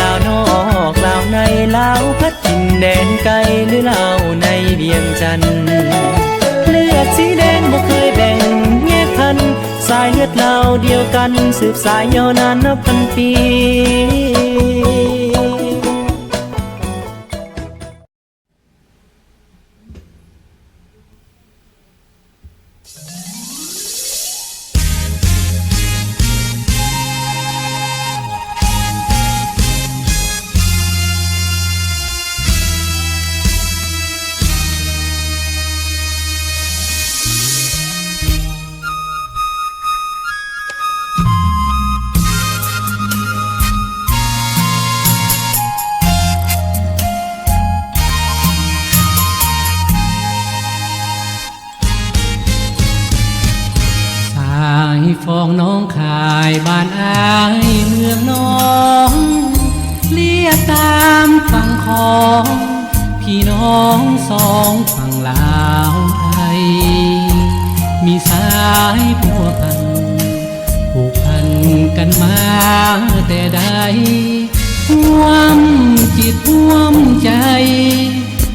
ລາວນອກລາວໃນ ລາວພັດດິນແດນໄກ ຫຼືລາວໃນວຽງຈັນ ເລືອດສີແດງບໍ່ເຄີຍແບ່ງແຍກພັນ ສາຍເລືອດລາວດຽວກັນ ສືບສາຍຍາວນານນັບພັນປີ. ສາຍຟອງໜອງຄາຍ ບ້ານອ້າຍເມືອງນ້ອງ ລຽບຕາມຝັ່ງຂອງ ພີ່ນ້ອງສອງຝັ່ງລາວໄທ ມີສາຍພົວພັນ ຜູກພັນກັນມາແຕ່ໃດ ຮ່ວມຈິດຮ່ວມໃຈ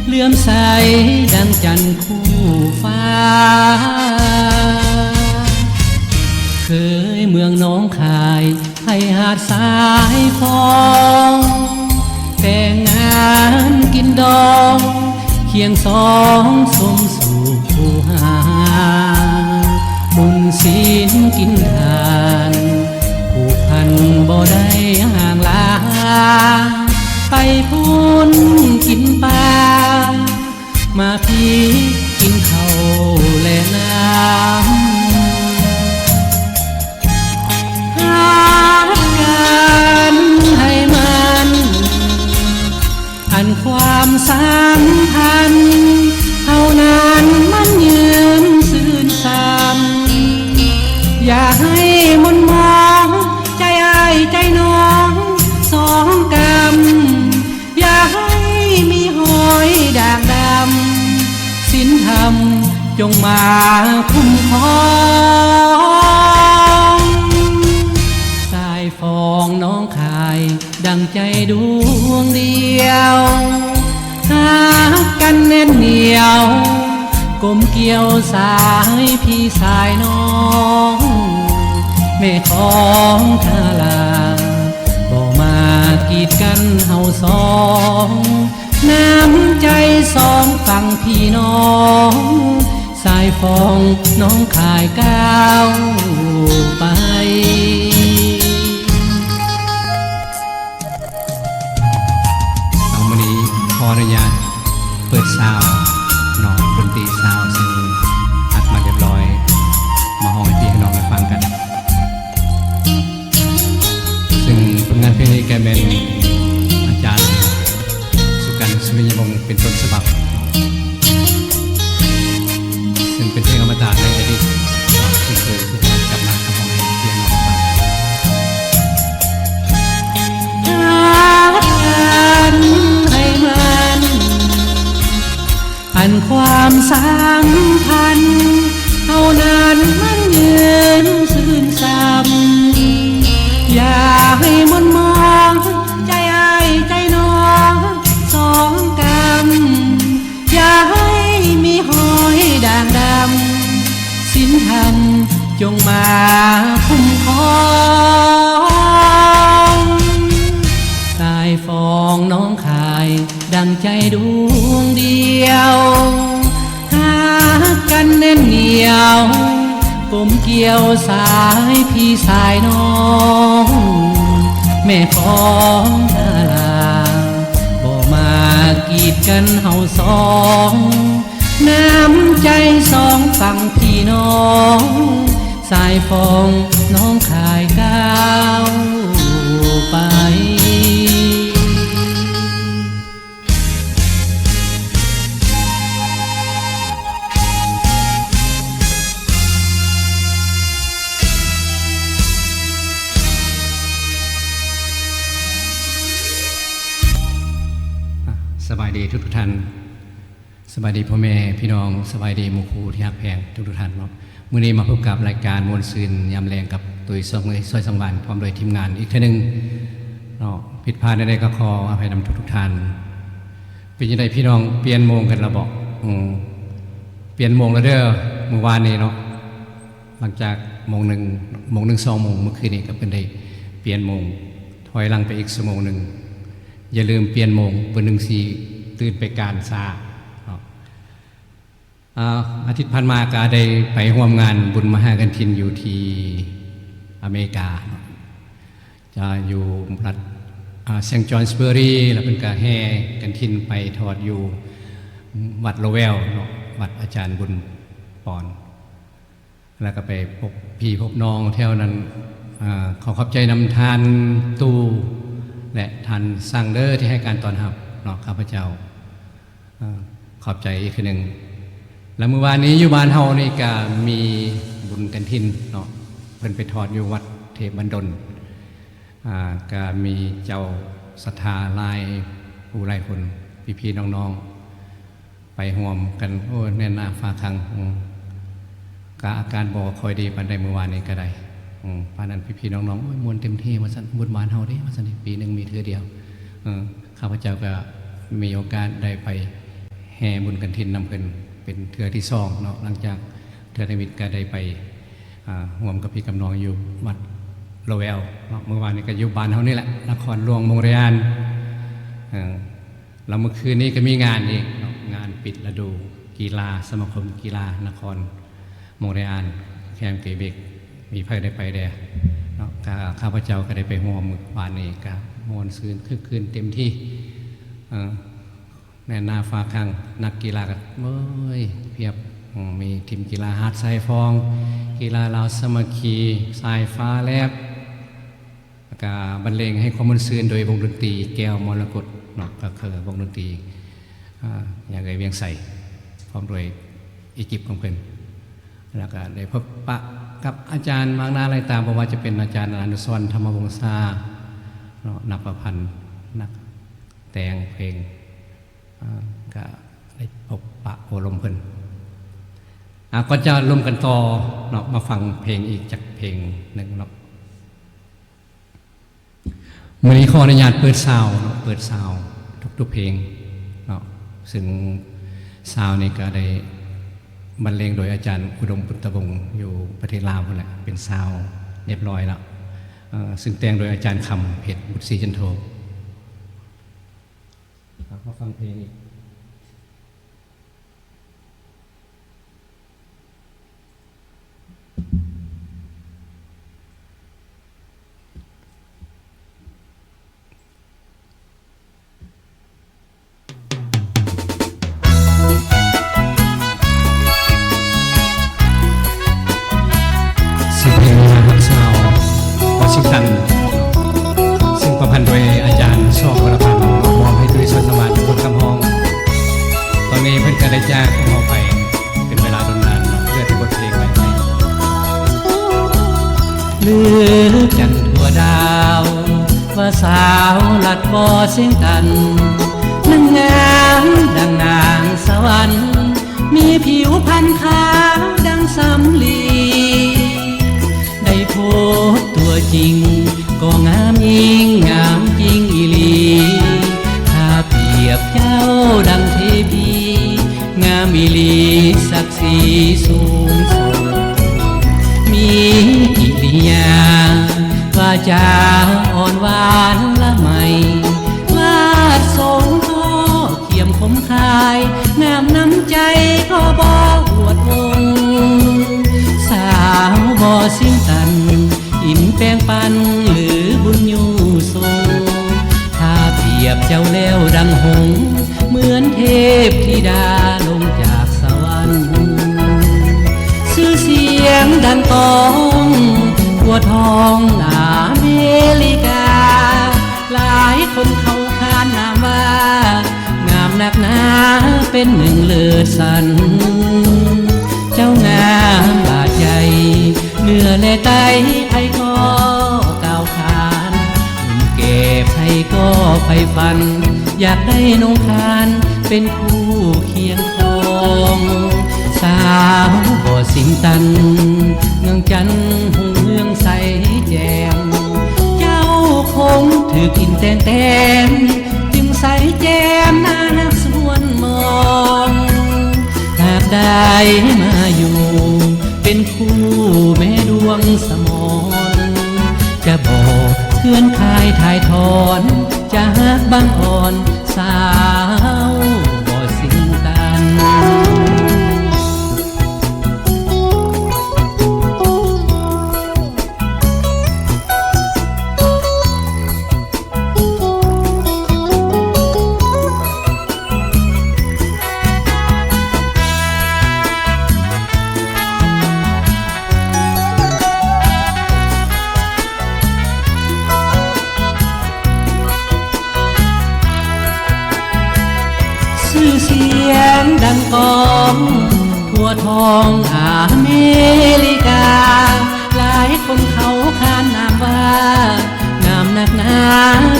ເຫຼື້ອມໃສດັ່ງຈັນຄູ່ຟ້າ ເຄີຍເມືອງໜອງຄາຍ ໄຮ່ຫາດສາຍຟອງ ແຕ່ງງານກິນດອງ ຄຽງສອງສົມສູ່ຄູ່ຫາ ບຸນສິນກິນທານ ຜູກພັນບໍ່ໄດ້ຫ່າງລາ ໄປພຸ້ນກິນປາ ມາພີ້ກິນເຂົ້າແລະນ້ຳ ຮັກກັນໃຫ້ໝັ້ນ ອັນຄວາມສຳພັນເຮົານັ້ນມັນຍືນຊື່ນຊ່ຳ ຢ່າໃຫ້ໝົນໝອງ ໃຈອ້າຍໃຈນ້ອງສອງກຳ ຢ່າໃຫ້ມີຮອຍດ່າງດຳ ສິນທຳຈົ່ງມາຄຸ້ມຄອງ ສາຍຟອງໜອງຄາຍ ດັ່ງໃຈດວງດຽວ ຮັກກັນແໜ້ນໜຽວ ກົມກ່ຽວສາຍພີ່ສາຍນ້ອງ ແມ່ຂອງທາລາ ບໍ່ມາກີດກັນເຮົາສອງ ນ້ຳໃຈສອງຝັ່ງພີ່ນ້ອງ ສາຍຟອງໜອງຄາຍກ້າວໄປ. ເອົາ ມື້ນີ້ຂໍອະນຸຍາດເປີດຊາວເນາະ ດົນຕີຊາວ ເຊິ່ງອັດມາຮຽບຮ້ອຍ ມາຮ້ອງໃຫ້ພີ່ໃຫ້ນ້ອງໄດ້ຟັງກັນ. ເຊິ່ງຜົນງານເພງນີ້ກະແມ່ນອາຈານ ສຸກັນ ສຸລິຍະວົງ ເປັນຕົ້ນສະບັບ ເຊິ່ງເປັນເພງອະມະຕະໃນອະດີດ ເນາະ ເຊິ່ງເຄີຍກັບມາຂັບຮ້ອງໃຫ້ພີ່ນ້ອງຟັງ. ອັນຄວາມສຳພັນເຮົານັ້ນມັນຍືນຊື່ນຊ່ຳ ຢ່າໃຫ້ໝົນໝອງ ໃຈອ້າຍໃຈນ້ອງສອງກຳ ຢ່າໃຫ້ມີຮອຍດ່າງດຳ ສິນທຳຈົ່ງມາຄຸ້ມຄອງ ສາຍຟອງໜອງຄາຍ ດັ່ງໃຈດວງດຽວ ຮັກກັນແໜ້ນໜຽວ ກົມກ່ຽວສາຍພີ່ສາຍນ້ອງ ແມ່ຂອງທາລາ ບໍ່ມາກີດກັນເຮົາສອງ ນ້ຳໃຈສອງຝັ່ງພີ່ນ້ອງ ສາຍຟອງໜອງຄາຍກ້າວໄປ. ສະບາຍດີທຸກໆທ່ານ. ສະບາຍດີພໍ່ແມ່ພີ່ນ້ອງ ສະບາຍດີໝູ່ຄູ່ທີ່ຮັກແພງທຸກໆທ່ານເນາະ. ມື້ນີ້ມາພົບກັບລາຍການມ່ວນຊື່ນຍາມແລງກັບຕຸ້ຍ ຊອຍສັງວານ ພ້ອມດ້ວຍທີມງານອີກເທື່ອໜຶ່ງເນາະ. ຜິດພາດແນວໃດກໍຂໍອະໄພນຳທຸກໆທ່ານ. ເປັນຈັ່ງໃດພີ່ນ້ອງ ປ່ຽນໂມງກັນແລ້ວບໍ? ອືມ ປ່ຽນໂມງແລ້ວເດີ ມື້ວານນີ້ເນາະ ຫຼັງຈາກໂມງໜຶ່ງ ໂມງໜຶ່ງ ສອງໂມງ ມື້ຄືນນີ້ກໍເພິ່ນໄດ້ປ່ຽນໂມງ ຖອຍຫຼັງໄປອີກຊົ່ວໂມງໜຶ່ງ. ຢ່າລືມປ່ຽນໂມງ ມື້ໜຶ່ງຊິຕື່ນໄປການຊ້າເນາະ. ອາ ອາທິດຜ່ານມາກໍໄດ້ໄປຮ່ວມງານບຸນມະຫາກັນຖິນຢູ່ທີ່ອາເມລິກາເນາະ ຈະຢູ່ວັດ ອາ Saint John's Bury ແລ້ວເພິ່ນກໍແຫ່ກັນຖິນໄປທອດຢູ່ວັດ Lowell ເນາະ ວັດອາຈານບຸນປອນ ແລ້ວກໍໄປພົບພີ່ພົບນ້ອງແຖວນັ້ນ. ອາ ຂໍຂອບໃຈນຳທ່ານຕູ້ ແລະ ທ່ານສັງເດີ ທີ່ໃຫ້ການຕ້ອນຮັບເນາະ ຂ້າພະເຈົ້າ ເອີ ຂອບໃຈອີກເທື່ອໜຶ່ງ. ແລ້ວມື້ວານນີ້ຢູ່ບ້ານເຮົານີ້ກະມີບຸນກະຖິນເນາະ ເພິ່ນໄປທອດຢູ່ວັດເທບບັນດົນ ອາ ກະມີເຈົ້າສັດທາຫຼາຍຜູ້ຫຼາຍຄົນ ພີ່ໆນ້ອງໆ ໄປຮ່ວມກັນ ໂອ້ ແໜ້ນໜາຝາຄັງ. ອືມ ກະອາກາດບໍ່ຄ່ອຍດີປານໃດມື້ວານນີ້ກໍໄດ້. ອືມ ປານນັ້ນພີ່ໆນ້ອງໆ ໂອ້ຍ ມ່ວນເຕັມທີ່ວ່າຊັ້ນ ບຸນບ້ານເຮົາເດ້ວ່າຊັ້ນ ປີໜຶ່ງມີເທື່ອດຽວ. ເອີ ຂ້າພະເຈົ້າກໍມີໂອກາດໄດ້ໄປແຫ່ບຸນກະຖິນນຳເພິ່ນເປັນເທື່ອທີສອງເນາະ ຫຼັງຈາກເທື່ອທຳອິດກໍໄດ້ໄປ ອາ ຮ່ວມກັບພີ່ກັບນ້ອງຢູ່ວັດ Lowell ເນາະ. ມື້ວານນີ້ກໍຢູ່ບ້ານເຮົານີ້ແຫຼະ ນະຄອນຫຼວງມົງເຣອານ. ເອີ ແລ້ວມື້ຄືນນີ້ກໍມີງານອີກເນາະ ງານປິດລະດູ ກິລາ ສະມາຄົມກິລານະຄອນມົງເຣອານ ແຄມເກເບັກ ມີໃຜໄດ້ໄປແດ່ເນາະ. ກະ ຂ້າພະເຈົ້າກໍໄດ້ໄປຮ່ວມມື້ວານນີ້ ກະມ່ວນຊື່ນຄຶກຄື້ນເຕັມທີ່ ເອີ ແໜ້ນໜາຝາຄັງ ນັກກິລາກໍ ໂອ້ຍ ພຽບ ອືມ ມີທີມກິລາຫາດຊາຍຟອງ ກິລາລາວສາມັກຄີ ສາຍຟ້າແລບ ແລ້ວກະບັນເລງໃຫ້ຄວາມມ່ວນຊື່ນໂດຍວົງດົນຕີແກ້ວມໍລະກົດເນາະ ກໍຄືວົງດົນຕີ ອາ ຍາເອີຍວຽງໄຊ ພ້ອມດ້ວຍອີກິບຂອງເພິ່ນ. ແລ້ວກະໄດ້ພົບປະກັບອາຈານມາກໜ້າຫຼາຍຕາ ບໍ່ວ່າຈະເປັນອາຈານອະນຸສອນ ທຳມະວົງສາເນາະ ນັກປະພັນ ນັກແຕ່ງເພງ ອາ ກະໄດ້ພົບປະໂອ້ລົມເພິ່ນ. ອາ ກ່ອນຈະລົມກັນຕໍ່ເນາະ ມາຟັງເພງອີກຈັກເພງໜຶ່ງເນາະ. ມື້ນີ້ຂໍອະນຸຍາດເປີດຊາວເນາະ ເປີດຊາວທຸກໆເພງເນາະ ຊຶ່ງຊາວນີ້ກໍໄດ້ບັນເລງໂດຍອາຈານອຸດົມ ບຸດຕະວົງ ຢູ່ປະເທດລາວພຸ້ນແຫຼະ ເປັນຊາວຮຽບຮ້ອຍແລ້ວ ເຊິ່ງແຕ່ງໂດຍອາຈານຄຳເພັດ ບຸດສີຈັນໂທ. ມາຟັງເພງອີກ. ເພງມາຮັກສາວວໍຊິງຕັນ ຊຶ່ງປະພັນໂດຍອາຈານ ຊອກ ວະລະພັນ ມອບໃຫ້ຕຸ້ຍ ສອນສະຫວານ ບົດຄຳຮ້ອງ. ຕອນນີ້ເພິ່ນກໍໄດ້ຈາກພວກເຮົາໄປເປັນເວລາດົນນານ ເຫຼືອແຕ່ບົດເພງໃໝ່ໆ. ລືກັນທົ່ວດາວວ່າສາວລັດວໍຊິງຕັນ ນາງງາມດັ່ງນາງສະຫວັນ ມີຜິວພັນຂາວດັ່ງສຳລີ ໄດ້ພົບຕົວຈິງກໍງາມຍິ່ງ ງາມຈິງອີ່ຫຼີ ຖ້າປຽບເຈົ້າດັ່ງເທພີ ງາມອີ່ຫຼີສັກສີສູງສົ່ງ ມີກິລິຍາວາຈາອ່ອນຫວານລະໄມ ວາດຊົງກໍ ຂຽມຄົມຄາຍ ງາມນຳໃຈກໍບໍ່ອວດວົງ ສາວບໍ່ຊິງຕັນ ອິນແປງປັນຫຼືບຸນຍູຊົງ ຖ້າປຽບເຈົ້າແລ້ວດັ່ງຫົງ ເໝືອນເທບທິດາລົງຈາກສະຫວັນ ຊື່ສຽງດັງກ້ອງທົ່ວທ້ອງອາເມລິກາ ຫຼາຍຄົນເຂົາຂານນາມວ່າ ງາມນັກໜາເປັນໜຶ່ງເລີດສັນ ເຈົ້າງາມບາດໃຈ ເໜືອແລໃຕ້ໃຜກໍກ່າວຂານ ໜຸ່ມແກ່ໃຜກໍໃຝ່ຝັນ ຢາກໄດ້ນົງຄານເປັນຄູ່ຄຽງຄອງ ສາວບໍ່ຊິງຕັນ ເມືອງຈັນຮຸ່ງເຮືອງໃສແຈ່ມ ເຈົ້າຄົງຖື ກິນແຕ່ງແຕ້ມ ຈຶ່ງໃສແຈ່ມໜ້າຮັກຊວນມອງ. ຫາກໄດ້ມາຢູ່ເປັນຄູ່ແມ່ດວງສະໝອນ ຈະບໍ່ເຄື່ອນຄ້າຍຖ່າຍຖອນ ຈະຮັກບັງອ່ອນສາວບໍ່ສິງຕັນ. ຊື່ສຽງດັງກ້ອງທົ່ວທ້ອງອາເມລິກາ ຫຼາຍຄົນເຂົາຂານນາມວ່າ ງາມນັກໜາ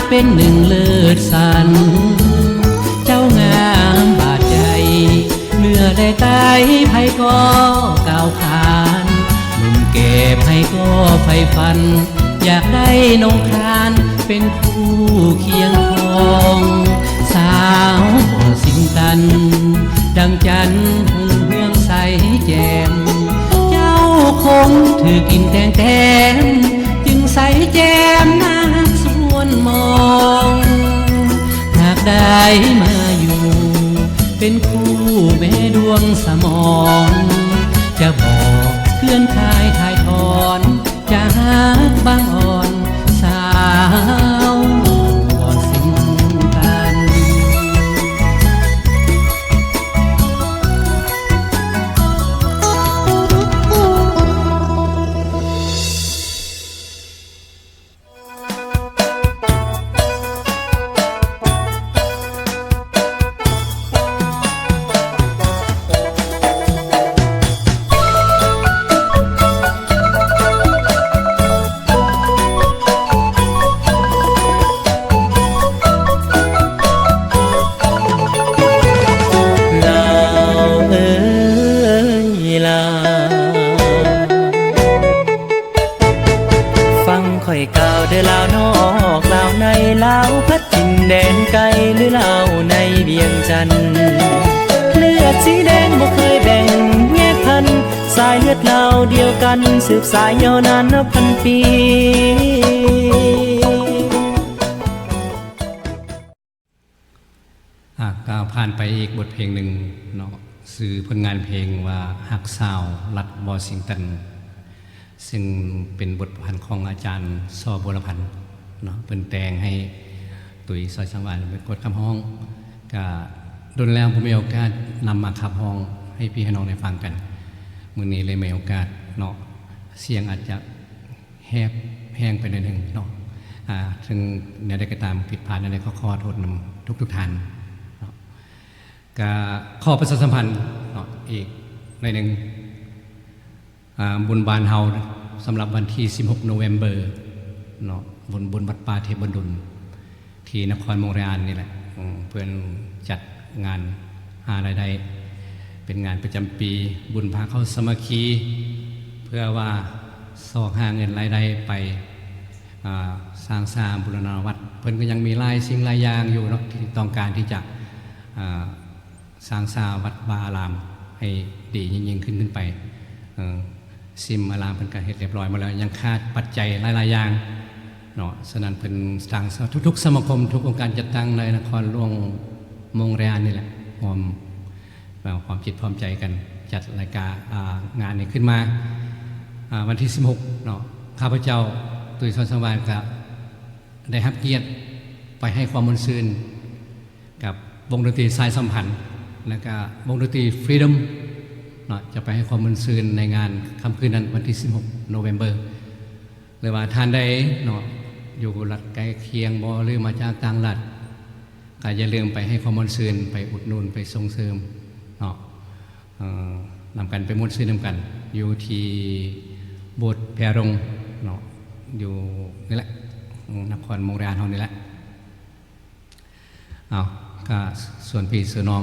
ເປັນໜຶ່ງເລີດສັນ ເຈົ້າງາມບາດໃຈ ເໜືອແລະໃຕ້ໃຜກໍກ່າວຂານ ໜຸ່ມແກ່ໃຜກໍໃຝ່ຝັນ ຢາກໄດ້ນ້ອງຄານເປັນຄູ່ຄຽງຄອງ ສາວບໍ່ສິງຕັນ ດັ່ງຈັນຮຸ່ງເຮືອງໃສແຈ່ມ ເຈົ້າຄົງຖືກກິນແຕ່ງແຕ້ມ ຈຶ່ງໃສແຈ່ມໜ້າຮັກຊວນມອງ ຫາກໄດ້ມາຢູ່ເປັນຄູ່ແມ່ດວງສະໝອນ ຈະບໍ່ເຄື່ອນຄ້າຍຖ່າຍຖອນ ຈະຮັກບັງອ່ອນສາວບໍ່ສິງຕັນ. ລາວເອີຍລາວ ຟັງຂ້ອຍກ່າວເດີລາວນອກລາວໃນ ລາວພັດຖິ່ນແດນໄກ ຫຼືລາວໃນວຽງຈັນ ເລືອດສີແດງບໍ່ເຄີຍແບ່ງແຍກພັນ ສາຍເລືອດລາວດຽວກັນ ສືບສາຍຍາວນານນັບພັນປີ. ອ່າ ກໍຜ່ານໄປອີກບົດເພງໜຶ່ງເນາະ ຊື່ຜົນງານເພງວ່າ ຮັກສາວລັດວໍຊິງຕັນ ຊຶ່ງເປັນບົດປະພັນຂອງອາຈານ ຊໍ ບົວລະພັນເນາະ ເພິ່ນແຕ່ງໃຫ້ ຕຸ້ຍ ສອຍສັງວານ ເປັນຄົນຂັບຮ້ອງ. ກະດົນແລ້ວບໍ່ມີໂອກາດນຳມາຂັບຮ້ອງໃຫ້ພີ່ໃຫ້ນ້ອງໄດ້ຟັງກັນ ມື້ນີ້ເລີຍມີໂອກາດເນາະ ສຽງອາດຈະ ແຮບແຮງໄປໜ້ອຍໜຶ່ງເນາະ ອ່າ ເຖິງແນວໃດກໍຕາມ ຜິດພາດແນວໃດ ຂໍ ຂໍໂທດນຳທຸກໆທ່ານເນາະ. ກະຂໍປະຊາສຳພັນເນາະ ອີກໜ້ອຍໜຶ່ງ ອ່າ ບຸນບ້ານເຮົາ ສຳລັບວັນທີສິບຫົກໂນເວັມເບີເນາະ ບຸນ ບຸນວັດປ່າເທບບັນດຸນ ທີ່ນະຄອນມົງຣຽອານນີ້ແຫຼະ ເພິ່ນຈັດງານຫາລາຍໄດ້ ເປັນງານປະຈຳປີ ບຸນພາເຂົ້າສາມັກຄີ ເພື່ອວ່າຊອກຫາເງິນລາຍໄດ້ໄປ ອ່າ ສ້າງສາບູລະນະວັດ. ເພິ່ນກໍຍັງມີຫຼາຍສິ່ງຫຼາຍຢ່າງຢູ່ເນາະ ທີ່ຕ້ອງການທີ່ຈະ ອ່າ ສ້າງສາວັດວາອາລາມໃຫ້ດີຍິ່ງໆຂຶ້ນ ຂຶ້ນໄປ ເອີ ຊິມອາລາມເພິ່ນກໍເຮັດຮຽບຮ້ອຍໝົດແລ້ວ ຍັງຂາດປັດໄຈຫຼາຍໆຢ່າງເນາະ. ສະນັ້ນເພິ່ນທັງ ສະ ທຸກໆສະມາຄົມ ທຸກອົງການຈັດຕັ້ງໃນນະຄອນຫຼວງມົງຣຽອານນີ້ແຫຼະ ຮ່ວມ ເອີ ພ້ອມຈິດພ້ອມໃຈກັນຈັດລາຍການ ອ່າ ງານນີ້ຂຶ້ນມາ. ອ່າ ວັນທີສິບຫົກເນາະ ຂ້າພະເຈົ້າ ຕຸ້ຍ ສອນສັງວານ ກໍໄດ້ຮັບກຽດໄປໃຫ້ຄວາມມ່ວນຊື່ນ ກັບວົງດົນຕີສາຍສຳພັນ ແລະກະວົງດົນຕີຟຣີດອມເນາະ ຈະໄປໃຫ້ຄວາມມ່ວນຊື່ນໃນງານຄ່ຳຄືນນັ້ນ ວັນທີສິບຫົກໂນເວັມເບີ. ຫຼືວ່າທ່ານໃດເນາະ ຢູ່ລັດໃກ້ຄຽງບໍ ຫຼືມາຈາກຕ່າງລັດ ກະຢ່າລືມໄປໃຫ້ຄວາມມ່ວນຊື່ນ ໄປອຸດໜູນ ໄປສົ່ງເສີມເນາະ. ເອີ ນຳກັນໄປມ່ວນຊື່ນນຳກັນ ຢູ່ທີ່ໂບດແພຣົງເນາະ ຢູ່ນີ້ແຫຼະ ນະຄອນມົງຣຽອານເຮົານີ້ແຫຼະ. ເອົາ ກະຊວນພີ່ຊວນນ້ອງ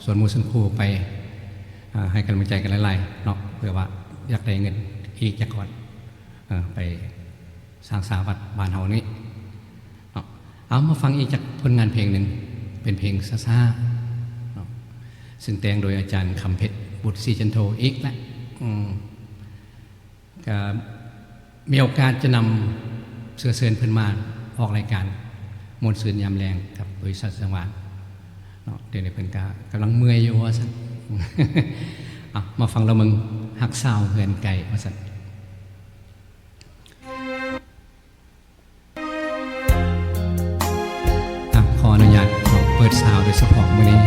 ຊວນໝູ່ຊວນຄູ່ໄປ ເອີ ໃຫ້ກຳລັງໃຈກັນຫຼາຍໆເນາະ ເພື່ອວ່າຢາກໄດ້ເງິນອີກຈັກກ້ອນ ເອີ ໄປສ້າງສາວັດບ້ານເຮົານີ້ເນາະ. ເອົາມາຟັງອີກຈັກຜົນງານເພງໜຶ່ງ ເປັນເພງຊ້າໆເນາະ ຊຶ່ງແຕ່ງໂດຍອາຈານຄຳເພັດ ບຸດສີຈັນໂທ ອີກລະ ອືມ ກະມີໂອກາດຈະນຳ ເຊື້ອເຊີນເພິ່ນມາອອກລາຍການມ່ວນຊື່ນຍາມແລງກັບບໍລິສັດສັງວານເນາະ ດຽວນີ້ເພິ່ນກະກຳລັງເມື່ອຍຢູ່ວ່າຊັ້ນ ເອົາ ມາຟັງລະເບິ່ງ ຮັກສາວເຮືອນໄກ ວ່າຊັ້ນ. ອ່ະ ຂໍອະນຸຍາດເນາະ ເປີດຊາວໂດຍສະເພາະມື້ນີ້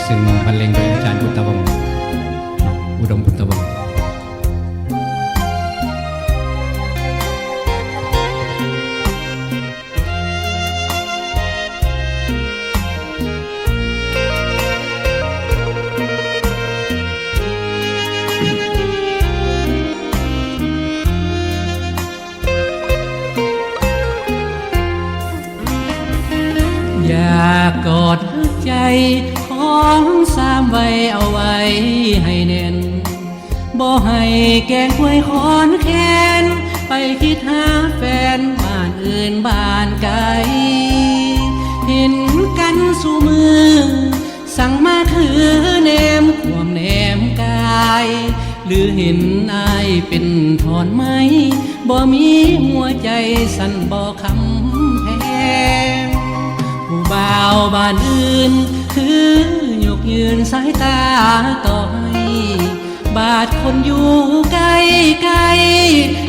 ຊຶ່ງບັນເລງໂດຍອາຈານບຸດຕະວົງ ອຸດົມບຸດຕະວົງ. ຢາກກອດຮັກໃຈຂອງສາມໄວ້ເອົາໄວ້ໃຫ້ແໜ້ນ ບໍ່ໃຫ້ແກງຄວາຍຄອນແຄ້ນ ໄປຄິດຫາແຟນບ້ານອື່ນບ້ານໄກ ເຫັນກັນສູ່ມື້ ສັ່ງມາຄືແນມຂວ້ຳແນມກາຍ ຫຼືເຫັນອ້າຍເປັນທ່ອນໄມ້ ບໍ່ມີຫົວໃຈສັ່ນບໍ່ຄຳແພງ ຜູ້ບ່າວບ້ານອື່ນ ຄືຍົກຍື່ນສາຍຕາຕໍ່ໃຫ້ ບາດຄົນຢູ່ໃກ້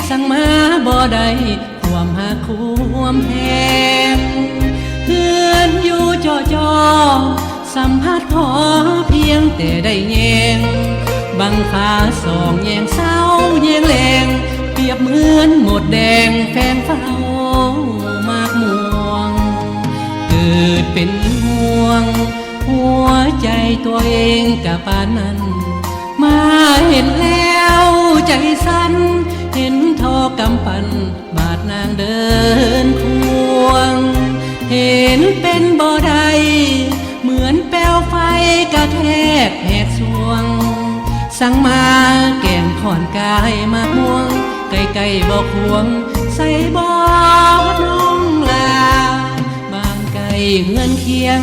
ໆ ສັ່ງມາບໍ່ໄດ້ ຄວາມຮັກຄວາມແພງ ເຮືອນຢູ່ຈໍ່ໆ ສຳຜັດພໍພຽງແຕ່ໄດ້ແຍງ ບັ້ງຟ້າສອງແຍງເຊົ້າແຍງແລງ ປຽບເໝືອນມົດແດງແຝງເຝົ້າໝາກມ່ວງ ເກີດເປັນຫ່ວງ ຫົວໃຈຕົວເອງກະປານນັ້ນ ມາເຫັນແລ້ວໃຈສັ່ນ ເຫັນທໍ່ກຳປັ່ນ ບາດນາງເດີນຄວາງ ເຫັນເປັນບໍ່ໄດ້ ເໝືອນແປວໄຟກະແທກແຫກສວງ ສັ່ງມາແກງຂ້ອນກາຍໝາກມ່ວງ ໃກ້ໆບໍ່ຄວງ ໃສບໍ່ນ້ອງຫຼາ ບ້ານໃກ້ເຮືອນຄຽງ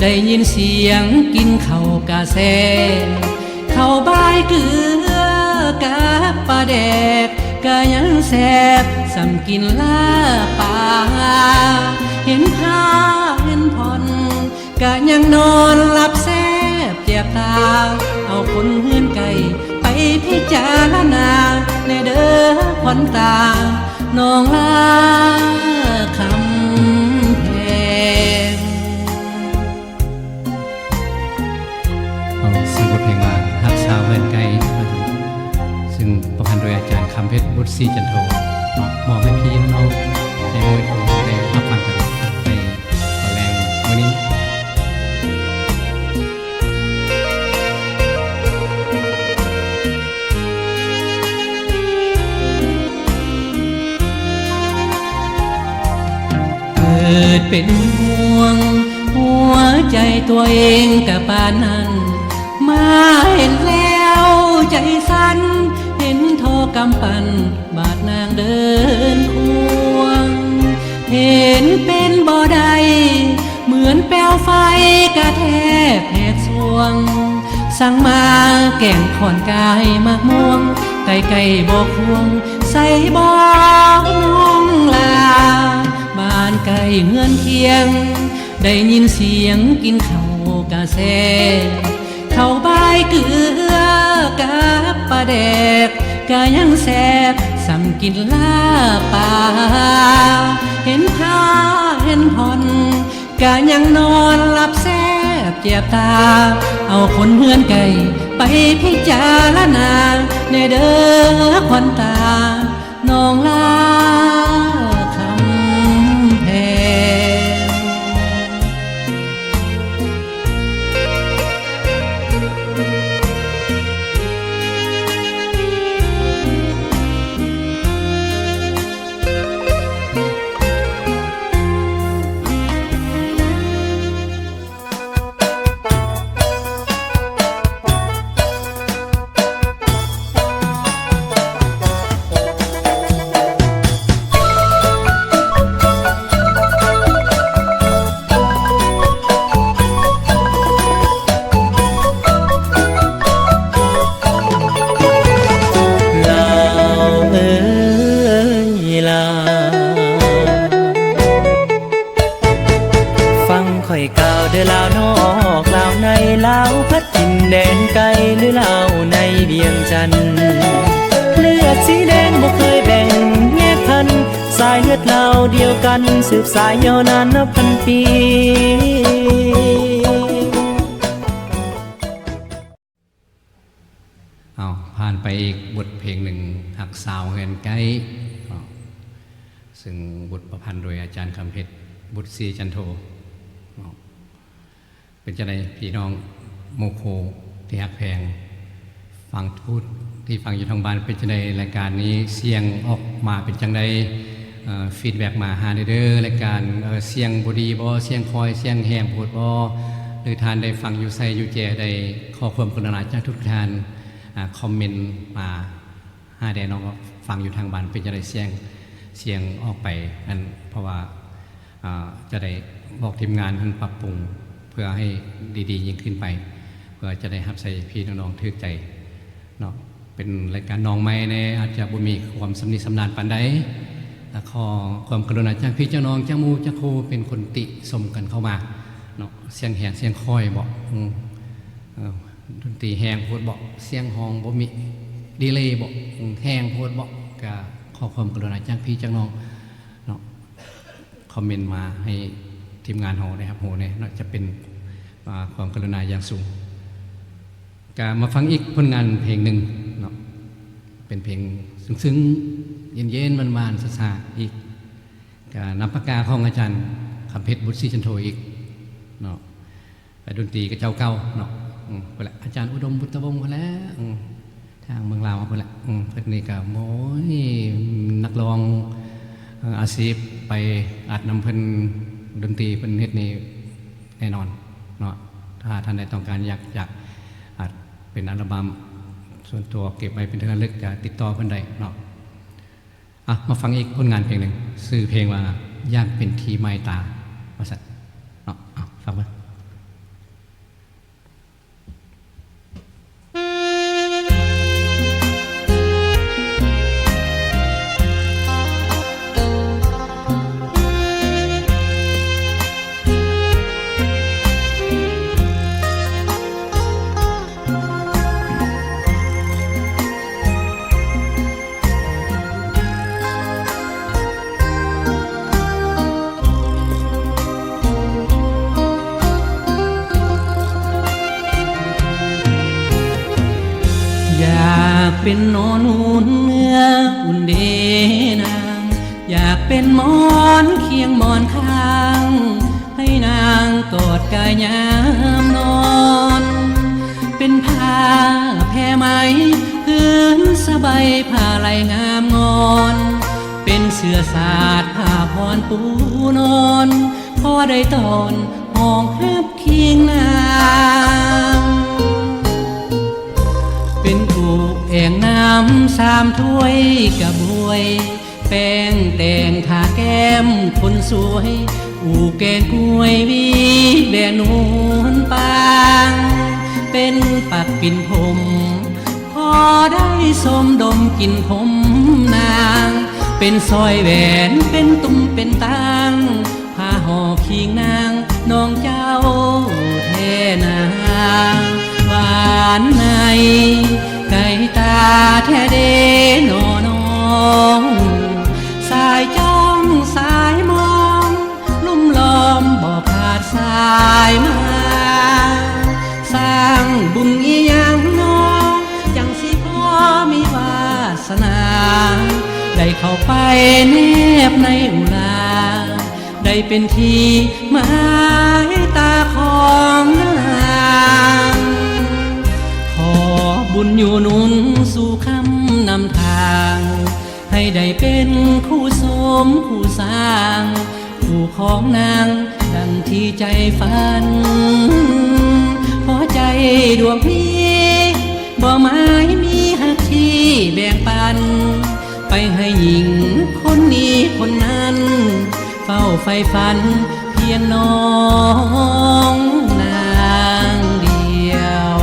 ໄດ້ຍິນສຽງກິນເຂົ້າກະແຊ ເຂົ້າບາຍເກືອກັບປາແດກ ກະຍັງແຊບສ່ຳກິນລາບປາ ເຫັນຜ້າເຫັນຜ່ອນ ກະຍັງນອນຫຼັບແຊບແຈບຕາ ເອົາຄົນເຮືອນໃກ້ໄປພິຈາລະນາແດ່ເດີຂວັນຕາ ນ້ອງລາຄຳແພງ. ເອົາ ຊື່ບົດເພງວ່າ ຮັກສາວເຮືອນໄກ ຊຶ່ງປະພັນໂດຍອາຈານຄຳເພັດ ບຸດສີຈັນໂທ ເນາະ ມອບໃຫ້ພີ່ນ້ອງໄດ້ໂອ້ຍໄດ້ຮັບຟັງກັນໃນຕອນແລງມື້ນີ້. ເກີດເປັນຫ່ວງ ຫົວໃຈຕົວເອງກະປານນັ້ນ ມາເຫັນແລ້ວໃຈສັ່ນ ເຫັນທໍ່ກຳປັ່ນ ບາດນາງເດີນຄວງ ເຫັນເປັນບໍ່ໄດ້ ເໝືອນແປວໄຟກະແທກແຫກສວງ ສັ່ງມາແກງຂ້ອນກາຍໝາກມ່ວງ ໃກ້ໆບໍ່ຄວງ ໃສບໍ່ນ້ອງຫຼາ ບ້ານໃກ້ເຮືອນຄຽງ ໄດ້ຍິນສຽງກິນເຂົ້າກະແຊ ເຂົ້າບາຍເກືອກັບປາແດກ ກະຍັງແຊບສ່ຳກິນລາບປາ ເຫັນຜ້າເຫັນຜ່ອນ ກະຍັງນອນຫຼັບແຊບແຈບຕາ ເອົາຄົນເຮືອນໃກ້ໄປພິຈາລະນາແດ່ເດີຂວັນຕາ ນ້ອງລາຄຳແພງ. ເ ລາວດຽວກັນ ສືບສາຍຍາວນານນັບພັນປີ. ເອົາ ຜ່ານໄປອີກບົດເພງໜຶ່ງ ຮັກສາວເຮືອນໃກ້ເນາະ ເຊິ່ງບົດປະພັນໂດຍອາຈານຄຳເພັດ ບຸດສີຈັນໂທເນາະ. ເປັນຈັ່ງໃດພີ່ນ້ອງໝູ່ຄູ່ທີ່ຮັກແພງ ຟັງທຸກທີ່ຟັງຢູ່ທາງບ້ານ ເປັນຈັ່ງໃດລາຍການນີ້ ສຽງອອກມາເປັນຈັ່ງໃດ? ເອີ ຟີດແບັກມາຫາແດ່ເດີ ລາຍການ ເອີ ສຽງບໍ່ດີບໍ່? ສຽງຄ່ອຍ ສຽງແຮງໂພດບໍ່? ຫຼືທ່ານໄດ້ຟັງຢູ່ໃສຢູ່ແຈ ໄດ້ຂໍຄວາມກະລຸນາຈາກທຸກທ່ານ ອາ ຄອມເມັນມາຫາແດ່ເນາະ ວ່າຟັງຢູ່ທາງບ້ານເປັນຈັ່ງໃດ ສຽງ ສຽງອອກໄປນັ້ນ ເພາະວ່າ ອາ ຈະໄດ້ບອກທີມງານຫັ້ນປັບປຸງ ເພື່ອໃຫ້ດີໆຍິ່ງຂຶ້ນໄປ ເພື່ອຈະໄດ້ຮັບໃຊ້ພີ່ນ້ອງໆຖືກໃຈເນາະ. ເປັນລາຍການນ້ອງໃໝ່ແດ່ ອາດຈະບໍ່ມີຄວາມຊຳນິຊຳນານປານໃດ ແລະ ຂໍຄວາມກະລຸນາຈາກພີ່ຈາກນ້ອງ ຈາກໝູ່ຈາກຄູ່ ເປັນຄົນຕິຊົມກັນເຂົ້າມາເນາະ. ສຽງແຮງສຽງຄ່ອຍບໍ? ອືມ ເອີ ດົນຕີແຮງໂພດບໍ? ສຽງຮ້ອງບໍ່ມີດີເລບໍ? ອືມ ແຮງໂພດບໍ? ກະຂໍຄວາມກະລຸນາຈາກພີ່ຈາກນ້ອງເນາະ ຄອມເມັນມາໃຫ້ທີມງານເຮົາໄດ້ຮັບຮູ້ແດ່ເນາະ ຈະເປັນ ອາ ຄວາມກະລຸນາຢ່າງສູງ. ກະມາຟັງອີກຜົນງານເພງໜຶ່ງເນາະ ເປັນເພງຊຶ້ງໆ ເຢັນໆ ຫວານໆ ຊາໆ ອີກ ກະນຳປາກກາຂອງອາຈານຄຳເພັດ ບຸດສີຈັນໂທ ອີກເນາະ. ແລະ ດົນຕີກະເຈົ້າເກົ່າເນາະ ອືມ ພຸ້ນແຫຼະ ອາຈານອຸດົມ ບຸດຕະວົງ ພຸ້ນແຫຼະ ອືມ ທາງເມືອງລາວພຸ້ນແຫຼະ ອືມ ເພິ່ນນີ້ກະ ໂອ້ຍ ນັກຮ້ອງ ເອີ ອາຊີບ ໄປອັດນຳເພິ່ນ ດົນຕີເພິ່ນເຮັດນີ້ແນ່ນອນເນາະ. ຖ້າທ່ານໃດຕ້ອງການຢາກຈະອັດເປັນອັລະບັມສ່ວນຕົວເກັບໄວ້ເປັນທີ່ລະລຶກ ກະຕິດຕໍ່ເພິ່ນໄດ້ເນາະ. ອ່ະ ມາຟັງອີກຜົນງານເພງໜຶ່ງ ຊື່ເພງວ່າ ຢາກເປັນທີ່ໝາຍຕາ ວ່າຊັ້ນເນາະ. ເອົາ ຟັງເບິ່ງ. ຢາກເປັນໜໍ່ນຸ່ນເນື້ອອຸ່ນເດນາງ ຢາກເປັນໝອນຄຽງໝອນຂ້າງ ໃຫ້ນາງກອດກາຍຍາມນອນ ເປັນຜ້າແພໄໝ ພື້ນສະໄບຜ້າໄຫຼງາມງອນ ເປັນເສື້ອສາດຜ້າພອນປູນອນ ພໍໄດ້ຕ້ອນຮອງຮັບຄີງນາງ ເປັນອູແອ່ງນ້ຳສາມຖ້ວຍກະບວຍ ແປ້ງແຕ່ງທາແກ້ມຄົນສວຍ ອູແກງກ້ວຍວີແບນວນປາງ ເປັນປັກປິ່ນຜົມ ພໍໄດ້ຊົມດົມກິ່ນຜົມນາງ ເປັນສ້ອຍແຫວນ ເປັນຕຸ່ມເປັນຕາງ ຜ້າຫໍ່ຄີງນາງ ນ້ອງເຈົ້າແທ້ນາ ຫວານໃນໃນຕາແທ້ເດນໍນ້ອງ ສາຍຈ້ອງສາຍມອງ ລຸ່ມລ້ອມບໍ່ຂາດສາຍມາ ສ້າງບຸນອີ່ຫຍັງນໍ ຈັ່ງຊິພໍມີວາສະໜາ ໄດ້ເຂົ້າໄປແນບໃນອຸລາ ໄດ້ເປັນທີ່ໝາຍຕາຂອງນາງ ຂໍບຸນຢູ່ໜູນສູ່ຄຳນຳທາງ ໃຫ້ໄດ້ເປັນຄູ່ສົມຄູ່ສ້າງ ຄູ່ຂອງນາງດັ່ງທີ່ໃຈຝັນ ພໍໃຈດວງພີ ບໍ່ໝາຍມີຮັກທີ່ແບ່ງປັນ ໄປໃຫ້ຍິງຄົນນີ້ຄົນນັ້ນ ເຝົ້າໃຝ່ຝັນພຽງນ້ອງນາງດຽວ.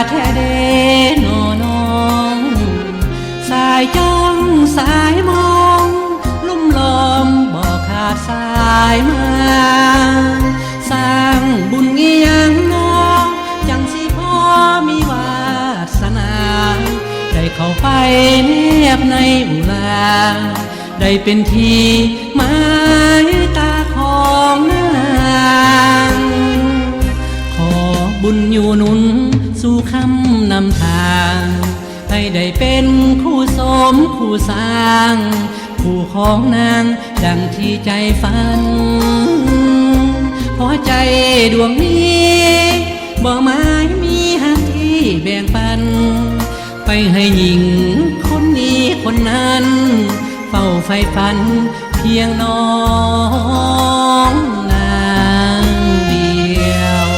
ແທ້ເດນໍນ້ອງ ສາຍຈ້ອງສາຍມອງ ລຸ່ມລ້ອມບໍ່ຂາດສາຍມາ ສ້າງບຸນອີ່ຫຍັງນໍ ຈັ່ງຊິພໍມີວາສະໜາ ໄດ້ເຂົ້າໄປແນບໃນອຸລາ ໄດ້ເປັນທີ່ໝາຍຕາຂອງນາງ ຂໍບຸນຢູ່ໜູນສູ່ຄຳນຳທາງ ໃຫ້ໄດ້ເປັນຄູ່ສົມຄູ່ສ້າງ ຄູ່ຂອງນາງດັ່ງທີ່ໃຈຝັນ ພໍໃຈດວງນີ້ ບໍ່ໝາຍມີຫາກທີ່ແບ່ງປັນ ໄປໃຫ້ຍິງຄົນນີ້ຄົນນັ້ນ ເຝົ້າໃຝ່ຝັນພຽງນ້ອງນາງດຽວ.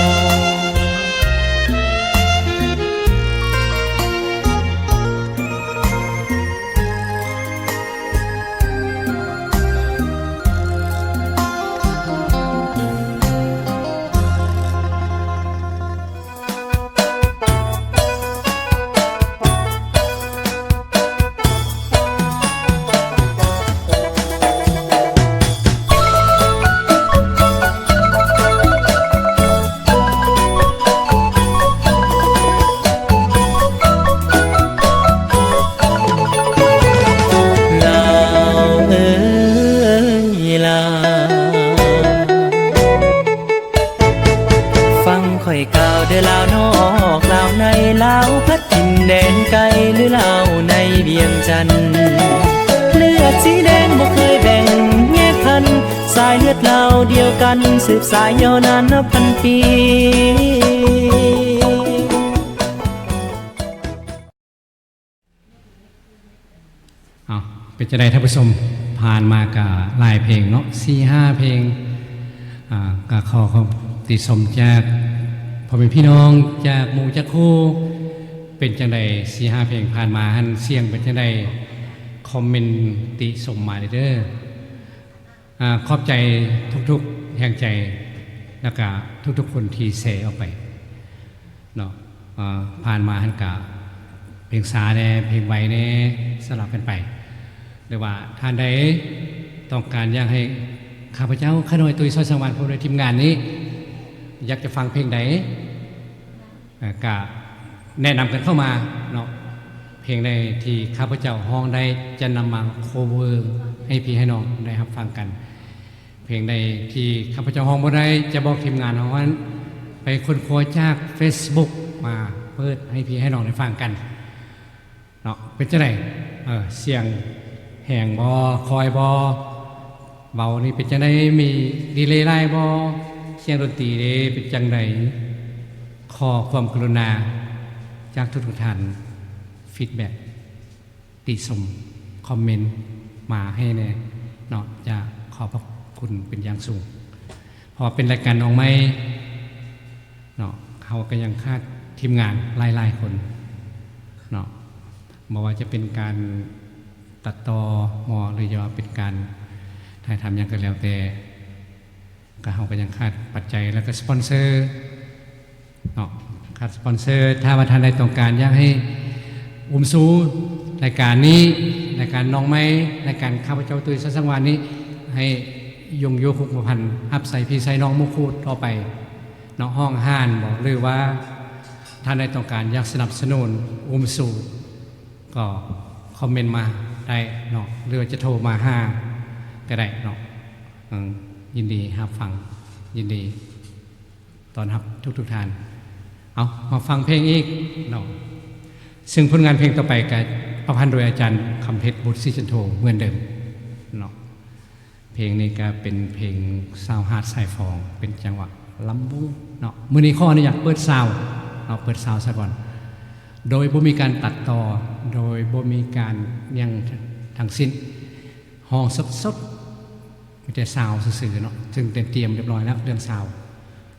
ລາວເອີຍລາວ ຟັງຂ້ອຍກ່າວເດີລາວນອກລາວໃນ ລາວພັດຖິ່ນແດນໄກ ຫຼືລາວໃນວຽງຈັນ ເລືອດສີແດງບໍ່ເຄີຍແບ່ງແຍກພັນ ສາຍເລືອດລາວດຽວກັນ ສືບສາຍຍາວນານນັບພັນປີ. ເອົາ ເປັນຈັ່ງໃດທ່ານຜູ້ຊົມ ຜ່ານມາກະຫຼາຍເພງເນາະ ສີ່ຫ້າເພງ ອາ ກະຂໍຄຳຕິຊົມຈາກພໍ່ແມ່ພີ່ນ້ອງ ຈາກໝູ່ຈາກຄູ່ ເປັນຈັ່ງໃດ ສີ່ຫ້າເພງຜ່ານມາຫັ້ນ ສຽງເປັນຈັ່ງໃດ ຄອມເມັນຕິຊົມມາເດີ. ອາ ຂອບໃຈທຸກໆແຮງໃຈ ແລ້ວກະທຸກໆຄົນທີ່ແຊອອກໄປເນາະ ອາ ຜ່ານມາຫັ້ນກະເພງຊ້າແດ່ ເພງໄວແດ່ ສະຫຼັບກັນໄປ ຫຼືວ່າທ່ານໃດຕ້ອງການຢາກໃຫ້ຂ້າພະເຈົ້າ ຂ້ານ້ອຍ ຕຸ້ຍ ຊອຍສັງວານ ພ້ອມດ້ວຍທີມງານນີ້ ຢາກຈະຟັງເພງໃດ ເອີ ກະແນະນຳກັນເຂົ້າມາເນາະ ເພງໃດທີ່ຂ້າພະເຈົ້າຮ້ອງໄດ້ ຈະນຳມາ cover ໃຫ້ພີ່ໃຫ້ນ້ອງໄດ້ຮັບຟັງກັນ ເພງໃດທີ່ຂ້າພະເຈົ້າຮ້ອງບໍ່ໄດ້ ຈະບອກທີມງານເຮົາຫັ້ນໄປຄົ້ນຄວ້າຈາກ Facebook ມາເປີດໃຫ້ພີ່ໃຫ້ນ້ອງໄດ້ຟັງກັນ. ເນາະ ເປັນຈັ່ງໃດ ເອີ ສຽງແຮງບໍ່ ຄ່ອຍບໍ່ ເວົ້ານີ້ເປັນຈັ່ງໃດ ມີດີເລຫຼາຍບໍ່ ສຽງດົນຕີເດ ເປັນຈັ່ງໃດ ຂໍຄວາມກະລຸນາຈາກທຸກໆທ່ານ feedback ຕິຊົມ ຄອມເມັນມາໃຫ້ແດ່ເນາະ ຈະຂອບພະຄຸນເປັນຢ່າງສູງ ເພາະວ່າເປັນລາຍການນ້ອງໃໝ່ ເນາະ ເຮົາກໍຍັງຂາດທີມງານຫຼາຍໆຄົນເນາະ ບໍ່ວ່າຈະເປັນການຕັດຕໍ່ບໍ ຫຼືວ່າເປັນການຖ່າຍທຳຫຍັງກໍແລ້ວແຕ່ ກໍເຮົາກໍຍັງຂາດປັດໄຈ ແລ້ວກໍສະປອນເຊີເນາະ ຂາດສະປອນເຊີ. ຖ້າວ່າທ່ານໃດຕ້ອງການຢາກໃຫ້ອຸມຊູລາຍການນີ້ ລາຍການນ້ອງໃໝ່ ລາຍການຂ້າພະເຈົ້າຕຸ້ຍ ຊອຍສັງວານນີ້ ໃຫ້ຍົງຢູ່ຄົງກະພັນ ຮັບໃຊ້ພີ່ໃຊ້ນ້ອງໝູ່ຄູ່ຕໍ່ໄປ ເນາະ ຫ້ອງອາຫານບໍ ຫຼືວ່າທ່ານໃດຕ້ອງການຢາກສະໜັບສະໜູນອຸມຊູ ກໍຄອມເມັນມາໄດ້ເນາະ ຫຼືວ່າຈະໂທມາຫາກໍໄດ້ເນາະ. ເອີ ຍິນດີຮັບຟັງ ຍິນດີຕ້ອນຮັບທຸກໆທ່ານ. ເອົາ ມາຟັງເພງອີກເນາະ ເຊິ່ງຜົນງານເພງຕໍ່ໄປກໍປະພັນໂດຍອາຈານຄຳເພັດ ບຸດສີຈັນໂທ ເໝືອນເດີມເນາະ. ເພງນີ້ກໍເປັນເພງຊາວຫາດຊາຍຟອງ ເປັນຈັງຫວະລຳວົງເນາະ. ມື້ນີ້ຂໍອະນຸຍາດເປີດຊາວເນາະ ເປີດຊາວສະກ່ອນ ໂດຍບໍ່ມີການຕັດຕໍ່ ໂດຍບໍ່ມີການຫຍັງທັງສິ້ນ ຮ້ອງສົດໆ ມີແຕ່ຊາວຊື່ໆເນາະ ເຊິ່ງໄດ້ຕຽມຮຽບຮ້ອຍແລ້ວເລື່ອງຊາວ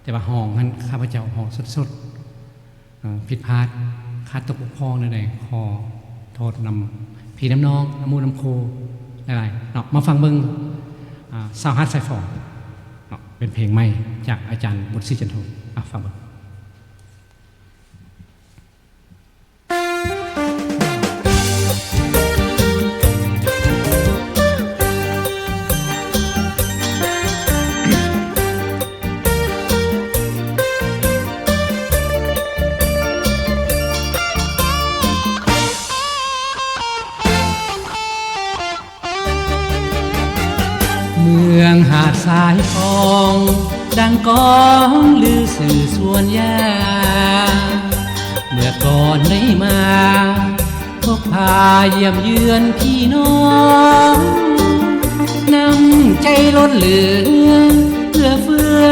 ແຕ່ວ່າຮ້ອງຫັ້ນ ຂ້າພະເຈົ້າຮ້ອງສົດໆ ເອີ ຜິດພາດ ຂາດຕົກບົກຜ່ອງແນວໃດ ຂໍໂທດນຳພີ່ນຳນ້ອງ ນຳໝູ່ນຳຄູ່ຫຼາຍໆເນາະ. ມາຟັງເບິ່ງ ອາ ຊາວຫາດຊາຍຟອງເນາະ ເປັນເພງໃໝ່ຈາກອາຈານ ບຸດສີຈັນໂທ ອາ ຟັງເບິ່ງ. ເມືອງຫາດຊາຍຟອງ ດັ່ງກອງລືຊື່ສວນຢາ ເມື່ອກ່ອນໄດ້ມາ ພົບພາຢ້ຽມເຢືອນພີ່ນ້ອງ ນ້ຳໃຈລົ້ນເຫຼືອ ເອື້ອເຟື້ອ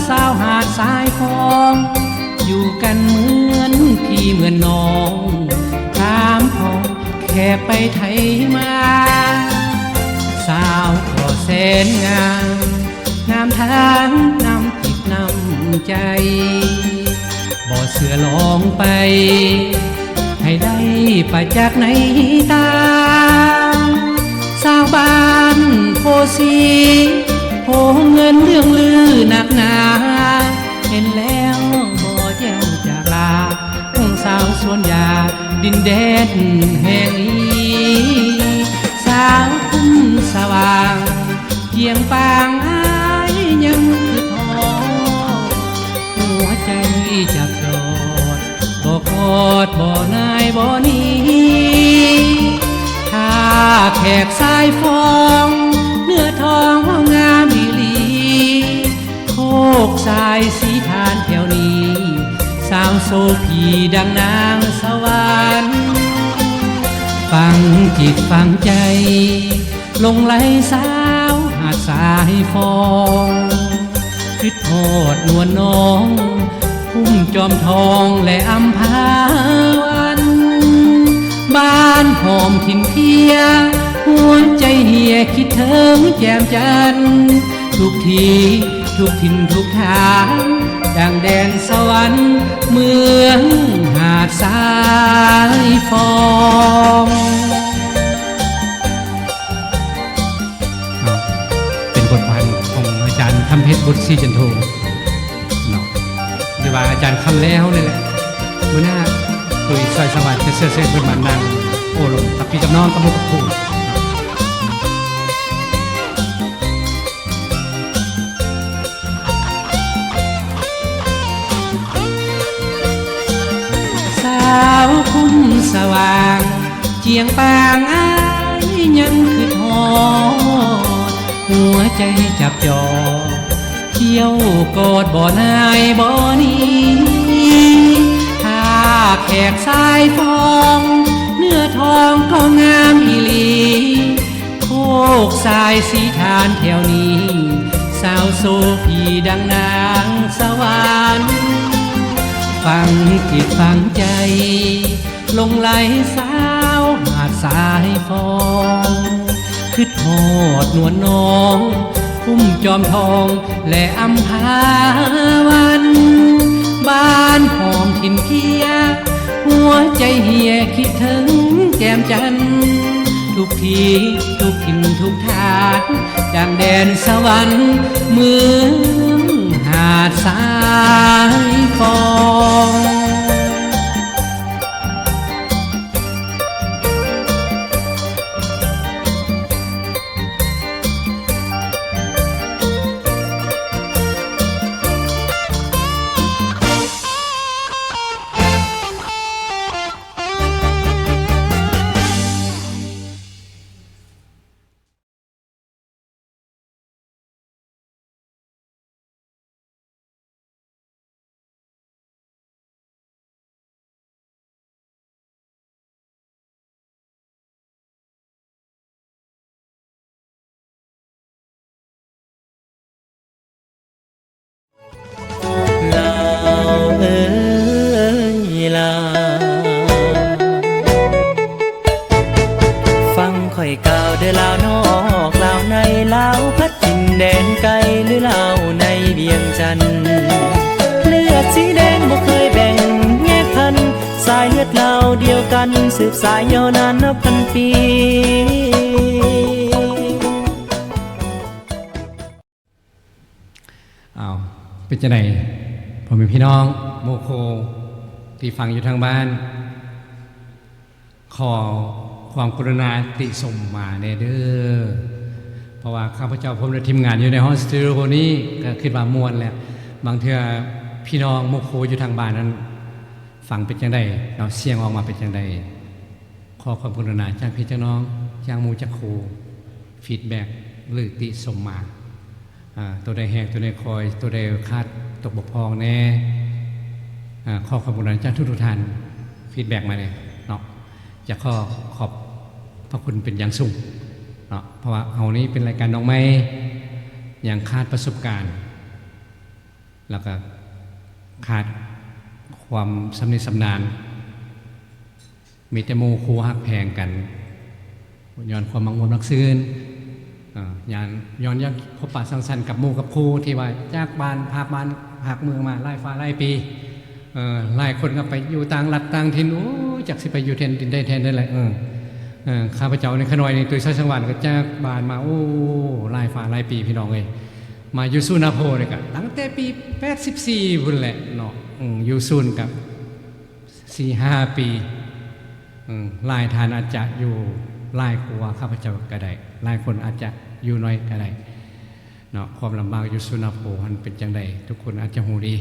ຊາວຫາດຊາຍຟອງ ຢູ່ກັນເໝືອນພີ່ເໝືອນນ້ອງ ຖາມຂອງແຂກໄປໄທມາ ສາວກໍແສນງາມ ງາມທັງນ້ຳຈິດນ້ຳໃຈ ບໍ່ເຊື່ອລອງໄປ ໃຫ້ໄດ້ປະຈັກໃນຕາ ຊາວບ້ານໂພສີ ໂພເງິນເລື່ອງລືນັກໜາ ເຫັນແລ້ວບໍ່ແຈວຈາກລາ ຂອງຊາວສວນຢາ ດິນແດນແຫ່ງນີ້ ຊາວຄຸ້ມສະຫວ່າງ ຈຽງປາງອ້າຍຍັງຄຶດຮອດ ຫົວໃຈຈັບຈອດ ບໍ່ກອດບໍ່ນາຍບໍ່ໜີ ຖ້າແຂກຊາຍຟອງ ເນື້ອທອງເວົ້າງາມອີ່ຫຼີ ໂຄກຊາຍສີທານແຖວນີ້ ສາວໂສພີດັ່ງນາງສະຫວັນ ຝັງຈິດຝັງໃຈ ຫຼົງໄຫຼສາວຫາດຊາຍຟອງ ຄຶດຮອດນວນນ້ອງ ຄຸ້ມຈອມທອງ ແລະ ອຳພາວັນ ບ້ານຫອມຖິ່ນເພຍ ຫົວໃຈເຮຍຄິດເຖິງແຈ່ມຈັນ ທຸກທີ່ ທຸກຖິ່ນທຸກຖານ ດັ່ງແດນສະຫວັນ ເມືອງຫາດຊາຍຟອງ. ເປັນບົດພັນຂອງອາຈານຄຳເພັດ ບຸດສີຈັນໂທ ເນາະ ຫຼືວ່າອາຈານຄຳແລ້ວນີ້ແຫຼະ. ມື້ໜ້າຕຸ້ຍຊອຍສະຫວັດຈະເຊີນເຊີນເພິ່ນມານັ່ງໂອ້ລົມກັບພີ່ກັບນ້ອງກັບໝູ່ກັບຄູ່. ສາວຄຸ້ມສະຫວ່າງ ຈຽງປາງອ້າຍຍັງຄຶດຮອດ ຫົວໃຈຈັບຈອດ ທ່ຽວກອດບໍ່ນາຍບໍ່ໜີ ຖ້າແຂກຊາຍຟອງ ເນື້ອທອງກໍງາມອີ່ຫຼີ ໂຄກຊາຍສີທານແຖວນີ້ ສາວໂສພີດັ່ງນາງສະຫວັນ ຝັງຈິດຝັງໃຈ ຫຼົງໄຫຼສາວຫາດຊາຍຟອງ ຄຶດຮອດນວນນ້ອງ ຄຸ້ມຈອມທອງ ແລະ ອຳພາວັນ ບ້ານຫອມຖິ່ນເພຍ ຫົວໃຈເຮຍຄິດເຖິງແຈ່ມຈັນ ທຸກທີ່ ທຸກຖິ່ນທຸກຖານ ຈາກແດນສະຫວັນ ເມືອງຫາດຊາຍຟອງ. ລາວເອີຍລາວ ຟັງຂ້ອຍກ່າວເດີລາວນອກລາວໃນ ລາວພັດຖິ່ນແດນໄກ ຫຼືລາວໃນວຽງຈັນ ເລືອດສີແດງບໍ່ເຄີຍແບ່ງແຍກພັນ ສາຍເລືອດລາວດຽວກັນ ສືບສາຍຍາວນານນັບພັນປີ. ອ້າວ ເປັນຈັ່ງໃດ ພໍ່ແມ່ພີ່ນ້ອງໂມໂຄ ທີ່ຟັງຢູ່ທາງບ້ານ? ຂໍຄວາມກະລຸນາຕິຊົມມາແດ່ເດີ ເພາະວ່າຂ້າພະເຈົ້າພ້ອມດ້ວຍທີມງານຢູ່ໃນຫ້ອງສະຕູດິໂອນີ້ ກໍຄິດວ່າມ່ວນແຫຼະ. ບາງເທື່ອພີ່ນ້ອງໂມໂຄຢູ່ທາງບ້ານນັ້ນ ຟັງເປັນຈັ່ງໃດເນາະ ສຽງອອກມາເປັນຈັ່ງໃດ? ຂໍຄວາມກະລຸນາຈາກພີ່ຈາກນ້ອງ ຈາກໝູ່ຈາກຄູ່ ຟີດແບັກ ຫຼືຕິຊົມມາ ອາ ໂຕໃດແຮງ ໂຕໃດຄ່ອຍ ໂຕໃດຂາດຕົກບົກຜ່ອງແດ່ ອາ ຂໍຂອບຄຸນຈາກທຸກໆທ່ານ ຟີດແບັກມາແດ່ເນາະ ຈະຂໍຂອບພະຄຸນເປັນຢ່າງສູງເນາະ ເພາະວ່າເຮົານີ້ເປັນລາຍການນ້ອງໃໝ່ ຍັງຂາດປະສົບການ ແລ້ວກະຂາດຄວາມຊຳນິຊຳນານ ມີແຕ່ໝູ່ຄູ່ຮັກແພງກັນ ຍ້ອນຄວາມມັກມ່ວນມັກຊື່ນ ເອີ ຍ້ອນ ຍ້ອນຢາກພົບປະສັງສັນກັບໝູ່ກັບຄູ່ທີ່ວ່າຈາກບ້ານ ພາກບ້ານພາກເມືອງມາຫຼາຍຟ້າຫຼາຍປີ ເອີ ຫຼາຍຄົນກໍໄປຢູ່ຕ່າງລັດຕ່າງຖິ່ນ ໂອ້ຍ ຈັກຊິໄປຢູ່ແດນດິນໃດແດນໃດແຫຼະ ເອີ ເອີ ຂ້າພະເຈົ້ານີ້ ຂະນ້ອຍນີ້ ຕຸ້ຍ ສາຍສັງວານ ກໍຈາກບ້ານມາ ໂອ້ ຫຼາຍຟ້າຫຼາຍປີ ພີ່ນ້ອງເອີຍ ມາຢູ່ສຸນາໂພນີ້ກະຕັ້ງແຕ່ປີແປດສິບສີ່ພຸ້ນແຫຼະເນາະ ອືມ ຢູ່ສູນກະສີ່ຫ້າປີ ອືມ ຫຼາຍທ່ານອາດຈະຢູ່ຫຼາຍກວ່າຂ້າພະເຈົ້າກະໄດ້ ຫຼາຍຄົນອາດຈະຢູ່ໜ້ອຍກະໄດ້ເນາະ ຄວາມລຳບາກຢູ່ສຸນາໂພຫັ້ນເປັນຈັ່ງໃດ ທຸກຄົນອາດຈະຮູ້ດີ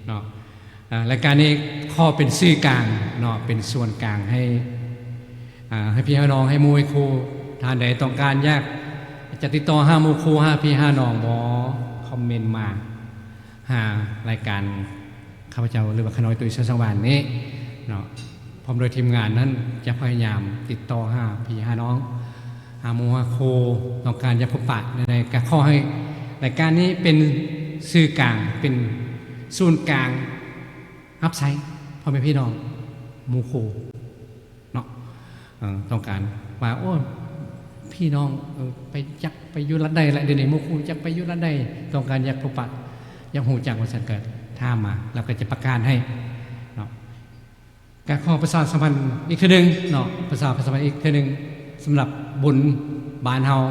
ເນາະ. ອາ ລາຍການນີ້ຂໍເປັນສື່ກາງເນາະ ເປັນສ່ວນກາງໃຫ້ ອາ ໃຫ້ພີ່ໃຫ້ນ້ອງ ໃຫ້ໝູ່ໃຫ້ຄູ່ ທ່ານໃດຕ້ອງການຢາກຈະຕິດຕໍ່ຫາໝູ່ຄູ່ ຫາພີ່ຫານ້ອງບໍ່ ຄອມເມັນມາຫາລາຍການຂ້າພະເຈົ້າ ຫຼືວ່າຂ້ານ້ອຍ ຕຸ້ຍ ສາຍສັງວານນີ້ເນາະ ພ້ອມດ້ວຍທີມງານນັ້ນຈະພະຍາຍາມຕິດຕໍ່ຫາພີ່ຫານ້ອງ ຫາໝູ່ຫາຄູ່ ຕ້ອງການຢາກພົບປະແນວໃດ ກະຂໍໃຫ້ລາຍການນີ້ເປັນສື່ກາງ ເປັນສູນກາງຮັບໃຊ້ພໍ່ແມ່ພີ່ນ້ອງ ໝູ່ຄູ່ເນາະ ເອີ ຕ້ອງການວ່າ ໂອ້ ພີ່ນ້ອງ ເອີ ໄປ ຈັກໄປຢູ່ລັດໃດລະ ດຽວນີ້ໝູ່ຄູ່ຈັກໄປຢູ່ລັດໃດ ຕ້ອງການຢາກພົບປະ ຢາກຮູ້ຈັກວ່າຊັ້ນ ກະຖາມມາ ລະກະຈະປະກາດໃຫ້ເນາະ. ກະຂໍປະຊາສຳພັນອີກເທື່ອໜຶ່ງເນາະ ປະຊາສຳພັນອີກເທື່ອໜຶ່ງ ສຳລັບບຸນບ້ານເຮົາ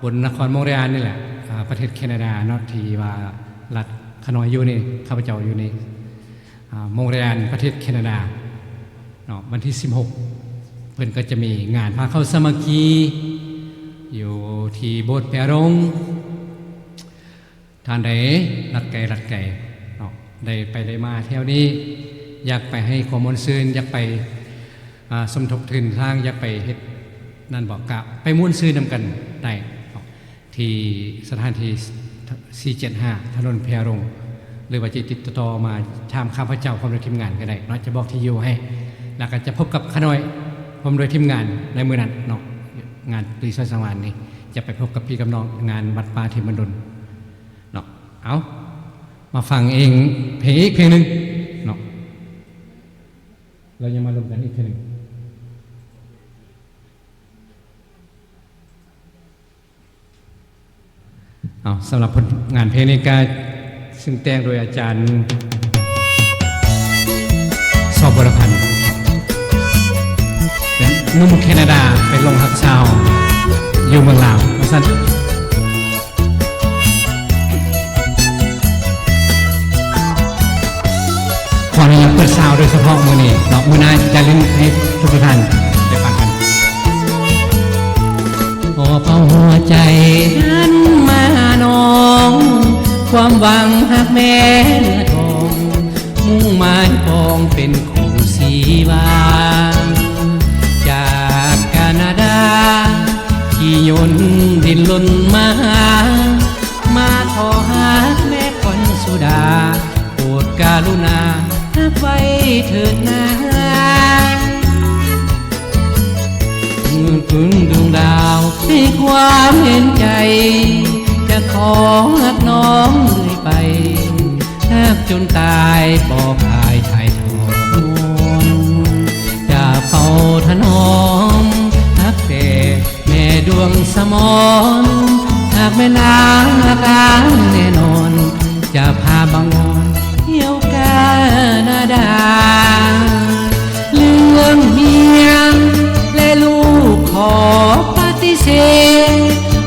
ບຸນນະຄອນໂມງຣຽນນີ້ແຫຼະ ອາ ປະເທດແຄນາດາເນາະ ທີ່ວ່າລັດຂ້ານ້ອຍຢູ່ນີ້ ຂ້າພະເຈົ້າຢູ່ນີ້ ອາ ໂມງຣຽນ ປະເທດແຄນາດາເນາະ ວັນທີສິບຫົກ ເພິ່ນກໍຈະມີງານພາເຂົ້າສາມັກຄີຢູ່ທີ່ໂບດແພຣົງ. ທ່ານໃດລັດໄກ ລັດໄກເນາະ ໄດ້ໄປໄດ້ມາແຖວນີ້ ຢາກໄປໃຫ້ຄວາມມ່ວນຊື່ນ ຢາກໄປ ອາ ສົມທົບທຶນທາງ ຢາກໄປເຮັດນັ້ນບໍ ກະໄປມ່ວນຊື່ນນຳກັນໄດ້ເນາະ ທີ່ສະຖານທີ່ ສີ່ເຈັດຫ້າ ຖະໜົນແພຣົງ ຫຼືວ່າຈະຕິດຕໍ່ມາຖາມຂ້າພະເຈົ້າ ພ້ອມດ້ວຍທີມງານກໍໄດ້ເນາະ ຈະບອກທີ່ຢູ່ໃຫ້ ແລ້ວກໍຈະພົບກັບຂ້ານ້ອຍ ພ້ອມດ້ວຍທີມງານໃນມື້ນັ້ນເນາະ ງານຕຸ້ຍ ສາຍສັງວານນີ້ ຈະໄປພົບກັບພີ່ກັບນ້ອງ ງານວັດປ່າເທມະດົນ ເນາະ ເອົາ ມາຟັງເອງ ເພງອີກເພງໜຶ່ງເນາະ ແລ້ວຍັງມາລົມກັນອີກເທື່ອໜຶ່ງ ເອົາ ສຳລັບຜົນງານເພງນີ້ກະ ຊຶ່ງແຕ່ງໂດຍອາຈານ ຊອບ ວໍລະພັນ ເປັນໜຸ່ມແຄນາດາ ໄປຫຼົງຮັກສາວຢູ່ເມືອງລາວ ວ່າຊັ້ນ. ຂໍອະນຸຍາດເປີດຊາວໂດຍສະເພາະມື້ນີ້ເນາະ ມື້ໜ້າຈະຫຼິ້ນໃຫ້ທຸກໆທ່ານໄດ້ຟັງກັນ. ອບເອົາຫົວໃຈຫັນມາຫານ້ອງ ຄວາມຫວັງຮັກແມ່ນທອງ ມຸ່ງໝາຍປອງເປັນຄູ່ຊີວາ ຈາກການາດາ ຂີ່ຍົນດິ້ນລົນມາຫາ ມາຂໍຮັກແມ່ຂວັນສຸດາ ໂປດກະລຸນາຮັບໄວ້ເທີດນາ ເມື່ອຄືນດວງດາວໃຫ້ຄວາມເຫັນໃຈ ຈະຂໍຮັກນ້ອງເລື້ອຍໄປ ຮັກຈົນຕາຍບໍ່ຂາຍຖ່າຍທອດ ຈະເຝົ້າຖະໜອມຮັກແທ້ ແມ່ດວງສະໝອນ ຫາກແມ່ນນາງຮັກອ້າຍແນ່ນອນ ຈະພາບັງອອນທ່ຽວການາດາ ເລື່ອງເມຍ ແລະ ລູກຂໍປະຕິເສດ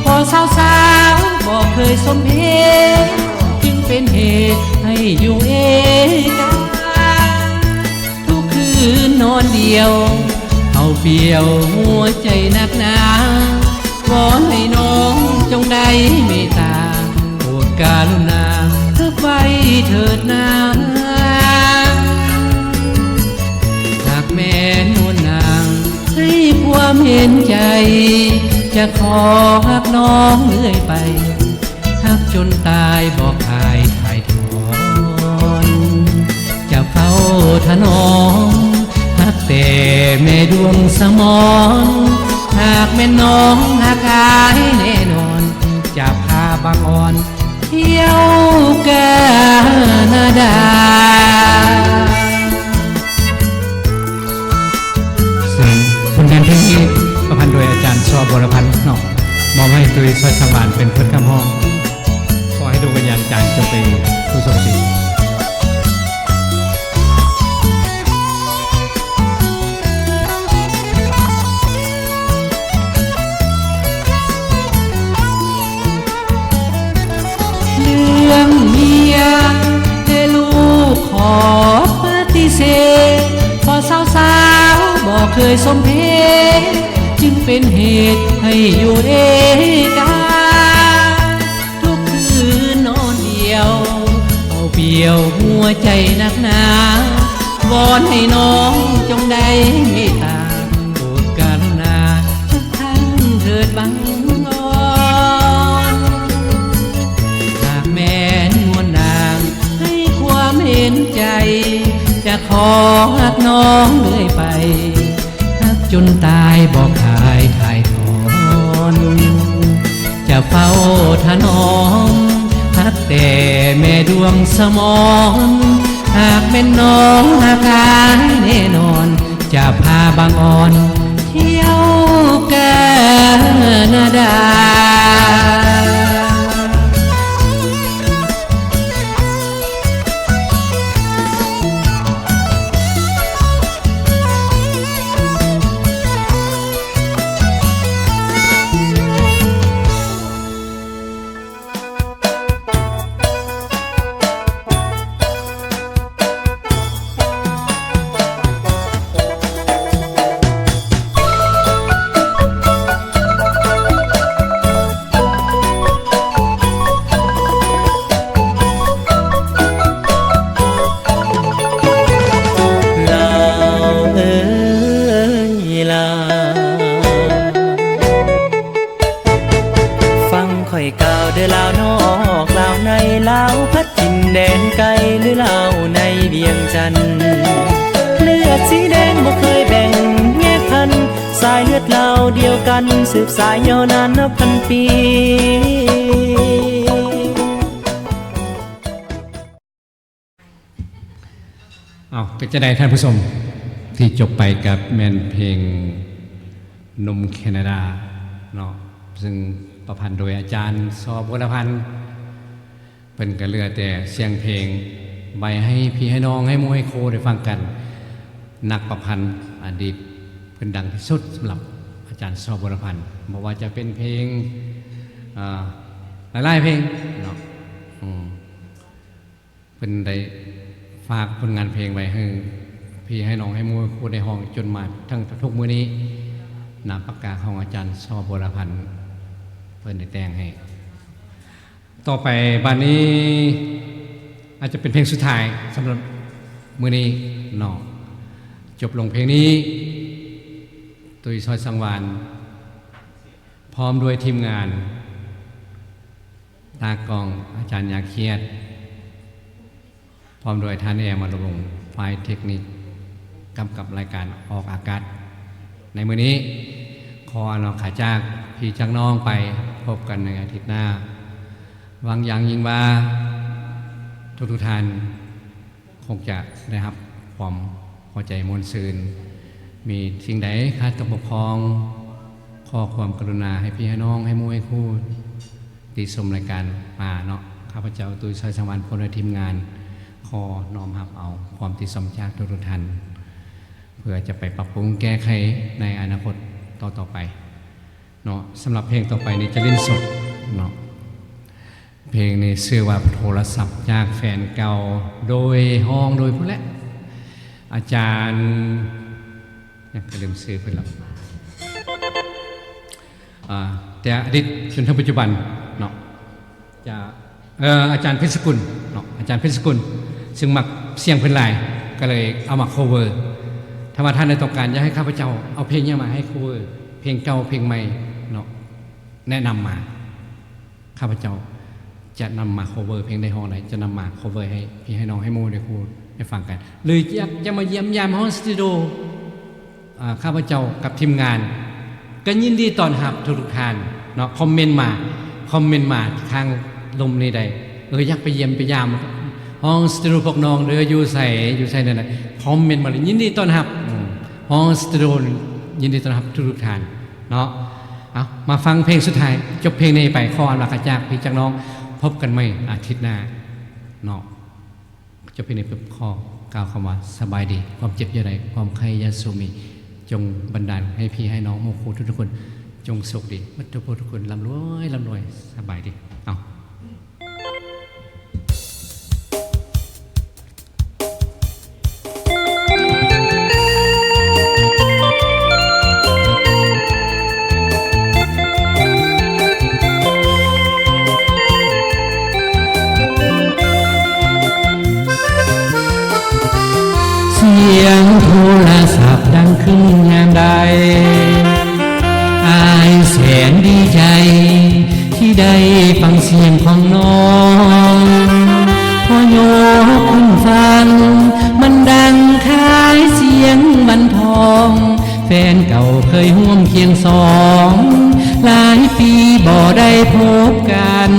ເພາະສາວໆບໍ່ເຄີຍສົມເພດ ຈຶ່ງເປັນເຫດໃຫ້ຢູ່ເອກາ ທຸກຄືນນອນດຽວ ເຮົາປ່ຽວຫົວໃຈໜັກໜາ ຂໍໃຫ້ນ້ອງຈົ່ງໄດ້ເມດຕາ ໂປດກະລຸນາຮັບໄວ້ເທີດນາ ຫາກແມ່ນນວນນາງໃຫ້ຄວາມເຫັນໃຈ ຈ ຈະຂໍຮັກນ້ອງເລື້ອຍໄປ ຮັກຈົນຕາຍບໍ່ຂາຍຖ່າຍຖອນ ຈະເຝົ້າຖະໜອມ ຮັກແຕ່ແມ່ດວງສະໝອນ ຫາກແມ່ນນ້ອງຮັກອ້າຍແນ່ນອນ ຈະພາບັງອອນ ທ່ຽວການາດາ. ເຊິ່ງຜົນງານເພງນີ້ປະພັນໂດຍອາຈານ ຊໍ ບົວລະພັນ ເນາະ ມອບໃຫ້ຕຸ້ຍ ຊອຍສັງວານ ເປັນຄົນຂັບຮ້ອງ. ຂໍໃຫ້ດວງວິນຍານອາຈານຈົງໄປສູ່ສຸຄະຕິ. ເລື່ອງເມຍແລະລູກຂໍປະຕິເສດ ເພາະສາວໆບໍ່ເຄີຍສົມເພດ ຈຶ່ງເປັນເຫດໃຫ້ຢູ່ເອກາ. ທຸກຄືນນອນດຽວ ເປົ່າປ່ຽວຫົວໃຈໜັກໜາ ວອນໃຫ້ນ້ອງຈົ່ງໄດ້ເມດຕາ ໂປດກະລຸນາ ສັກຄັ້ງເທີດບັງອອນ. ຫາກແມ່ນມວນນາງໃຫ້ຄວາມເຫັນໃຈ ຈະຂໍຮັກນ້ອງເລື້ອຍໄປ ຮັກຈົນຕາຍບໍ່ຂາຍຖ່າຍຖອນ ຈະເຝົ້າຖະໜອມ ຮັກແຕ່ແມ່ດວງສະໝອນ ຫາກແມ່ນນ້ອງຮັກອ້າຍແນ່ນອນ ຈະພາບັງອອນ ທ່ຽວການາດາ. ລາວເອີຍລາວ ຟັງຂ້ອຍກ່າວເດີລາວນອກລາວໃນ ລາວພັດຖິ່ນແດນໄກ ຫຼືລາວໃນວຽງຈັນ ເລືອດສີແດງບໍ່ເຄີຍແບ່ງແຍກພັນ ສາຍເລືອດລາວດຽວກັນ ສືບສາຍຍາວນານນັບພັນປີ. ເອົາ ເປັນຈັ່ງໃດທ່ານຜູ້ຊົມ ທີ່ຈົບໄປກັບແມ່ນເພງໜຸ່ມແຄນາດາເນາະ ເຊິ່ງປະພັນໂດຍອາຈານ ຊໍ ບົວລະພັນ. ເພິ່ນກໍເຫຼືອແຕ່ສຽງເພງໄວ້ໃຫ້ພີ່ໃຫ້ນ້ອງ ໃຫ້ໝູ່ໃຫ້ຄູ່ໄດ້ຟັງກັນ. ນັກປະພັນອະດີດເພິ່ນດັງທີ່ສຸດສຳລັບອາຈານ ຊໍ ບົວລະພັນ ບໍ່ວ່າຈະເປັນເພງ ເອີ ຫຼາຍໆເພງເນາະ ອືມ ເພິ່ນໄດ້ຝາກຜົນງານເພງໄວ້ໃຫ້ພີ່ໃຫ້ນ້ອງ ໃຫ້ໝູ່ໃຫ້ຄູ່ໄດ້ຮ້ອງຈົນມາເຖິງທຸກມື້ນີ້ ນາມປາກກາຂອງອາຈານ ຊໍ ບົວລະພັນ ເພິ່ນໄດ້ແຕ່ງໃຫ້. ຕໍ່ໄປບາດນີ້ອາດຈະເປັນເພງສຸດທ້າຍສຳລັບມື້ນີ້ເນາະ. ຈົບລົງເພງນີ້ ຕຸ້ຍ ຊອຍສັງວານ ພ້ອມດ້ວຍທີມງານ ຕາກ້ອງ ອາຈານ ຢາຂຽດ ພ້ອມດ້ວຍທ່ານ ແອ ມາລຸວົງ ຝ່າຍເທັກນິກ ກຳກັບລາຍການອອກອາກາດໃນມື້ນີ້. ຂໍອາລາວຄາຈາກພີ່ຈາກນ້ອງໄປ, ພົບກັນໃນອາທິດໜ້າ. ຫວັງຢ່າງຍິ່ງວ່າທຸກໆທ່ານຄົງຈະໄດ້ຮັບຄວາມພໍໃຈມ່ວນຊື່ນ. ມີສິ່ງໃດຂາດຕົກບົກຜ່ອງ, ຂໍຄວາມກະລຸນາໃຫ້ພີ່ໃຫ້ນ້ອງ, ໃຫ້ໝູ່ໃຫ້ຄູ່ ທີ່ຊົມລາຍການມາເນາະ, ຂ້າພະເຈົ້າ ຕຸ້ຍ ຊອຍສັງວານ ພ້ອມດ້ວຍທີມງານ ຂໍນ້ອມຮັບເອົາຄວາມຕິຊົມຈາກທຸກໆທ່ານ ເພື່ອຈະໄປປັບປຸງແກ້ໄຂໃນອະນາຄົດຕໍ່ໆໄປເນາະ. ສຳລັບເພງຕໍ່ໄປນີ້ຈະຫຼິ້ນສົດເນາະ, ເພງນີ້ຊື່ວ່າ ໂທລະສັບຈາກແຟນເກົ່າ ໂດຍຮ້ອງໂດຍຜູ້ແຫຼະ ອາຈານ ຍັງກະລືມຊື່ເພິ່ນລະ ອາ ແຕ່ອະດີດຈົນເຖິງປັດຈຸບັນເນາະ ຈະ ເອີ ອາຈານ ເພັນສະກຸນເນາະ, ອາຈານ ເພັນສະກຸນ ຊຶ່ງມັກສຽງເພິ່ນຫຼາຍ ກໍເລີຍເອົາມາ cover. ຖ້າວ່າທ່ານໃດຕ້ອງການຢາກໃຫ້ຂ້າພະເຈົ້າເອົາເພງຫຍັງມາໃຫ້ cover ເພງເກົ່າເພງໃໝ່ເນາະ, ແນະນຳມາ ຂ້າພະເຈົ້າຈະນຳມາ cover ເພງໃດ ຮ້ອງໃດ ຈະນຳມາ cover ໃຫ້ພີ່ໃຫ້ນ້ອງ ໃຫ້ໝູ່ໄດ້ຮູ້ໄດ້ຟັງກັນ ຫຼືຢາກຈະມາຢ້ຽມຢາມຫ້ອງສະຕູດິໂອ ອາ ຂ້າພະເຈົ້າກັບທີມງານ ກໍຍິນດີຕ້ອນຮັບທຸກໆທ່ານເນາະ. ຄອມເມັນມາ ຄອມເມັນມາທາງລຸ່ມນີ້ໄດ້ ເອີ ຢາກໄປຢ້ຽມໄປຢາມຫ້ອງສະຕູດິໂອພວກນ້ອງເດີ ຢູ່ໃສ ຢູ່ໃສນັ້ນນະ ຄອມເມັນມາເລີຍ ຍິນດີຕ້ອນຮັບ. ອືມ ຫ້ອງສະຕູດິໂອ ຍິນດີຕ້ອນຮັບທຸກໆທ່ານເນາະ. ເອົາ ມາຟັງເພງສຸດທ້າຍ ຈົບເພງນີ້ໄປ ຂໍອຳລາກາຈາກພີ່ຈາກນ້ອງ ພົບກັນໃໝ່ອາທິດໜ້າເນາະ. ຈົບເພງນີ້ປຶບ ຂໍກ່າວຄຳວ່າ ສະບາຍດີ. ຄວາມເຈັບຢ່າໄດ້ ຄວາມໄຂ້ຢ່າສູ່ມີ ຈົ່ງບັນດານໃຫ້ພີ່ໃຫ້ນ້ອງ ໝູ່ຄູ່ທຸກໆຄົນ ຈົ່ງໂຊກດີໝົດທຸກຜູ້ທຸກຄົນ ລ່ຳລວຍ ລ່ຳລວຍ ສະບາຍດີ. ເອົາ. ສຽງໂທລະສັບດັງຂຶ້ນຍາມໃດ ອ້າຍແສນດີໃຈ ທີ່ໄດ້ຟັງສຽງຂອງນ້ອງ ພໍຍົກຂຶ້ນຟັງ ມັນດັງຄ້າຍສຽງວັນທອງ ແຟນເກົ່າເຄີຍຮ່ວມຄຽງສອງ ຫຼາຍປີບໍ່ໄດ້ພົບກັນ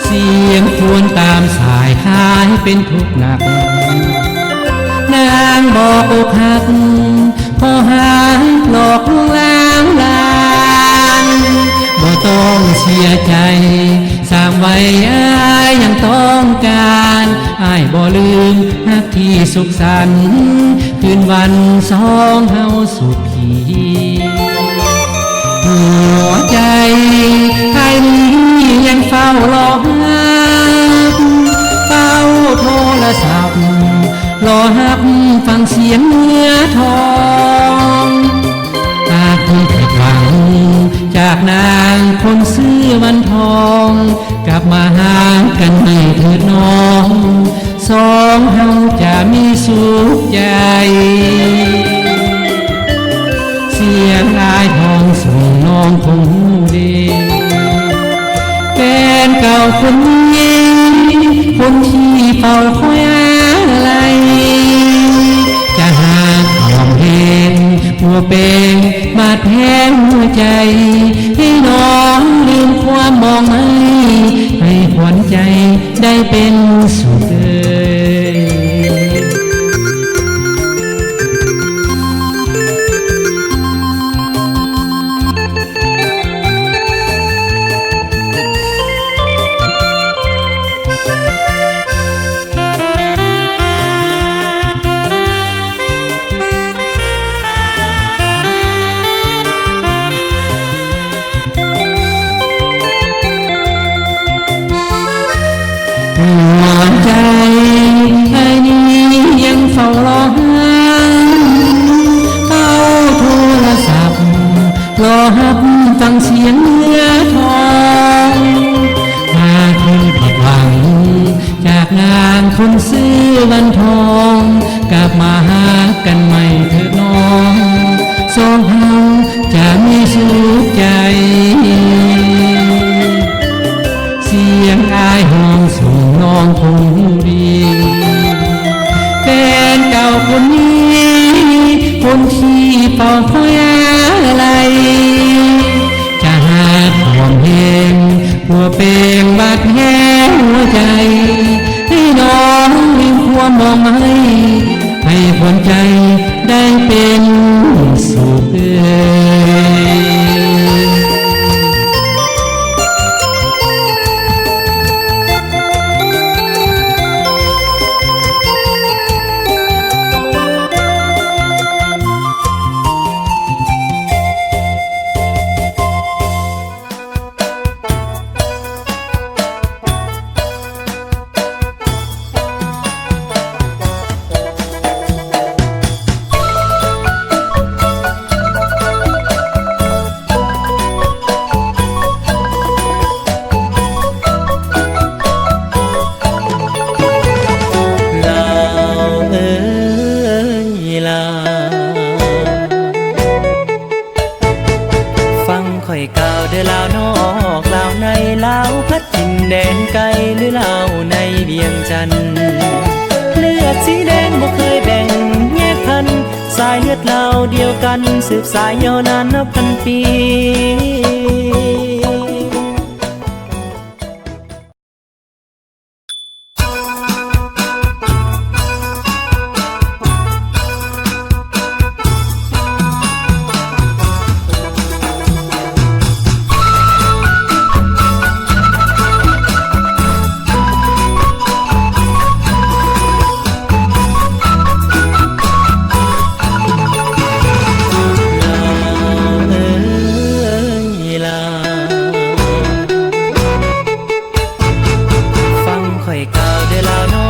ສຽງຄວນຕາມສາຍຄ້າຍເປັນທຸກໜັກ ນາງບອກອົກຫັກ ພໍຫາກຫຼອກລວງລາງ ບໍ່ຕ້ອງເສຍໃຈ ສາມໄວອ້າຍຍັງຕ້ອງການ ອ້າຍບໍ່ລືມຮັກທີ່ສຸກສັນ ຄືນວັນສອງເຮົາສຸຂ ຫົວໃຈອ້າຍນີ້ຍັງເຝົ້າລໍຮັບ ເຝົ້າໂທລະສັບ ລໍຮັບຟັງສຽງເມືອທອງ ຫາກຜິດຫວັງຈາກນາງຄົນຊື່ວັນທອງ ກັບມາຫາກັນໃໝ່ເທີດນ້ອງ ສອງເຮົາຈະມີສຸກໃຈ ສຽງອ້າຍຮ້ອງສົ່ງນ້ອງຄົງຮູ້ດີ ແຟນເກົ່າຄົນນີ້ ຄົນທີ່ເຝົ້າຄອຍອາໄລ ຈະຫາກຫອມແຮງ ປົວແປງບາດແຜຫົວໃຈ ໃຫ້ນ້ອງລືມຄວາມມອງໄມ້ ໃຫ້ຂວັນໃຈໄດ້ເປັນສຸກເອີຍ. ຫົວໃຈອ້າຍນີ້ຍັງເຝົ້າລໍຮັບ ເຝົ້າໂທລະສັບ ລໍຮັບຟັງສຽງເມືອທອງ ຫາກເພິ່ນຜິດຫວັງ ຈາກນາງຄົນຊື່ວັນທອງ ກັບມາຮັກກັນໃໝ່ເທີດນ້ອງ ສອງເຮົາຈະມີສຸກໃຈ ສຽງອ້າຍຮ້ອງສົ່ງນ້ອງຄົງຮູ້ດີ ແຟນເກົ່າຄົນນີ້ ຄົນທີ່ເຝົ້າຄອຍອາໄລ ຈະຫາກຄວາມແຮງ ປົວແປງບາດແຜຫົວໃຈ ໃຫ້ນ້ອງລືມຄວາມມອງໄມ້ ໃຫ້ຂວັນໃຈໄດ້ເປັນສຸກເອີຍ. ກ່າວເດີລາວນອກລາວໃນ ລາວພັດຖິ່ນແດນໄກ ຫຼືລາວໃນວຽງຈັນ ເລືອດສີແດງບໍ່ເຄີຍແບ່ງແຍກພັນ ສາຍເລືອດລາວດຽວກັນ ສືບສາຍຍາວນານນັບພັນປີ. ຟັງຂ້ອຍກ່າວເດີລາວນອ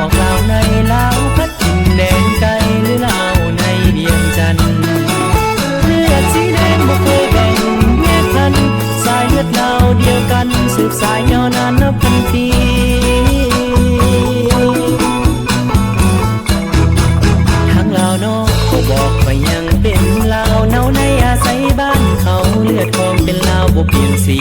ກລາວໃນ ລາວພັດຖິ່ນແດນໄກ ຫຼືລາວໃນວຽງຈັນ ເລືອດສີແດງບໍ່ເຄີຍແບ່ງແຍກພັນ ສາຍເລືອດລາວດຽວກັນ ສືບສາຍຍາວນານນັບພັນປີ. ທາງລາວນອກກໍບອກຂ້ອຍຍັງເປັນລາວ ເນົາໃນອາໄສບ້ານເຂົາ ເລືອດຂອງເປັນລາວບໍ່ປ່ຽນສີ.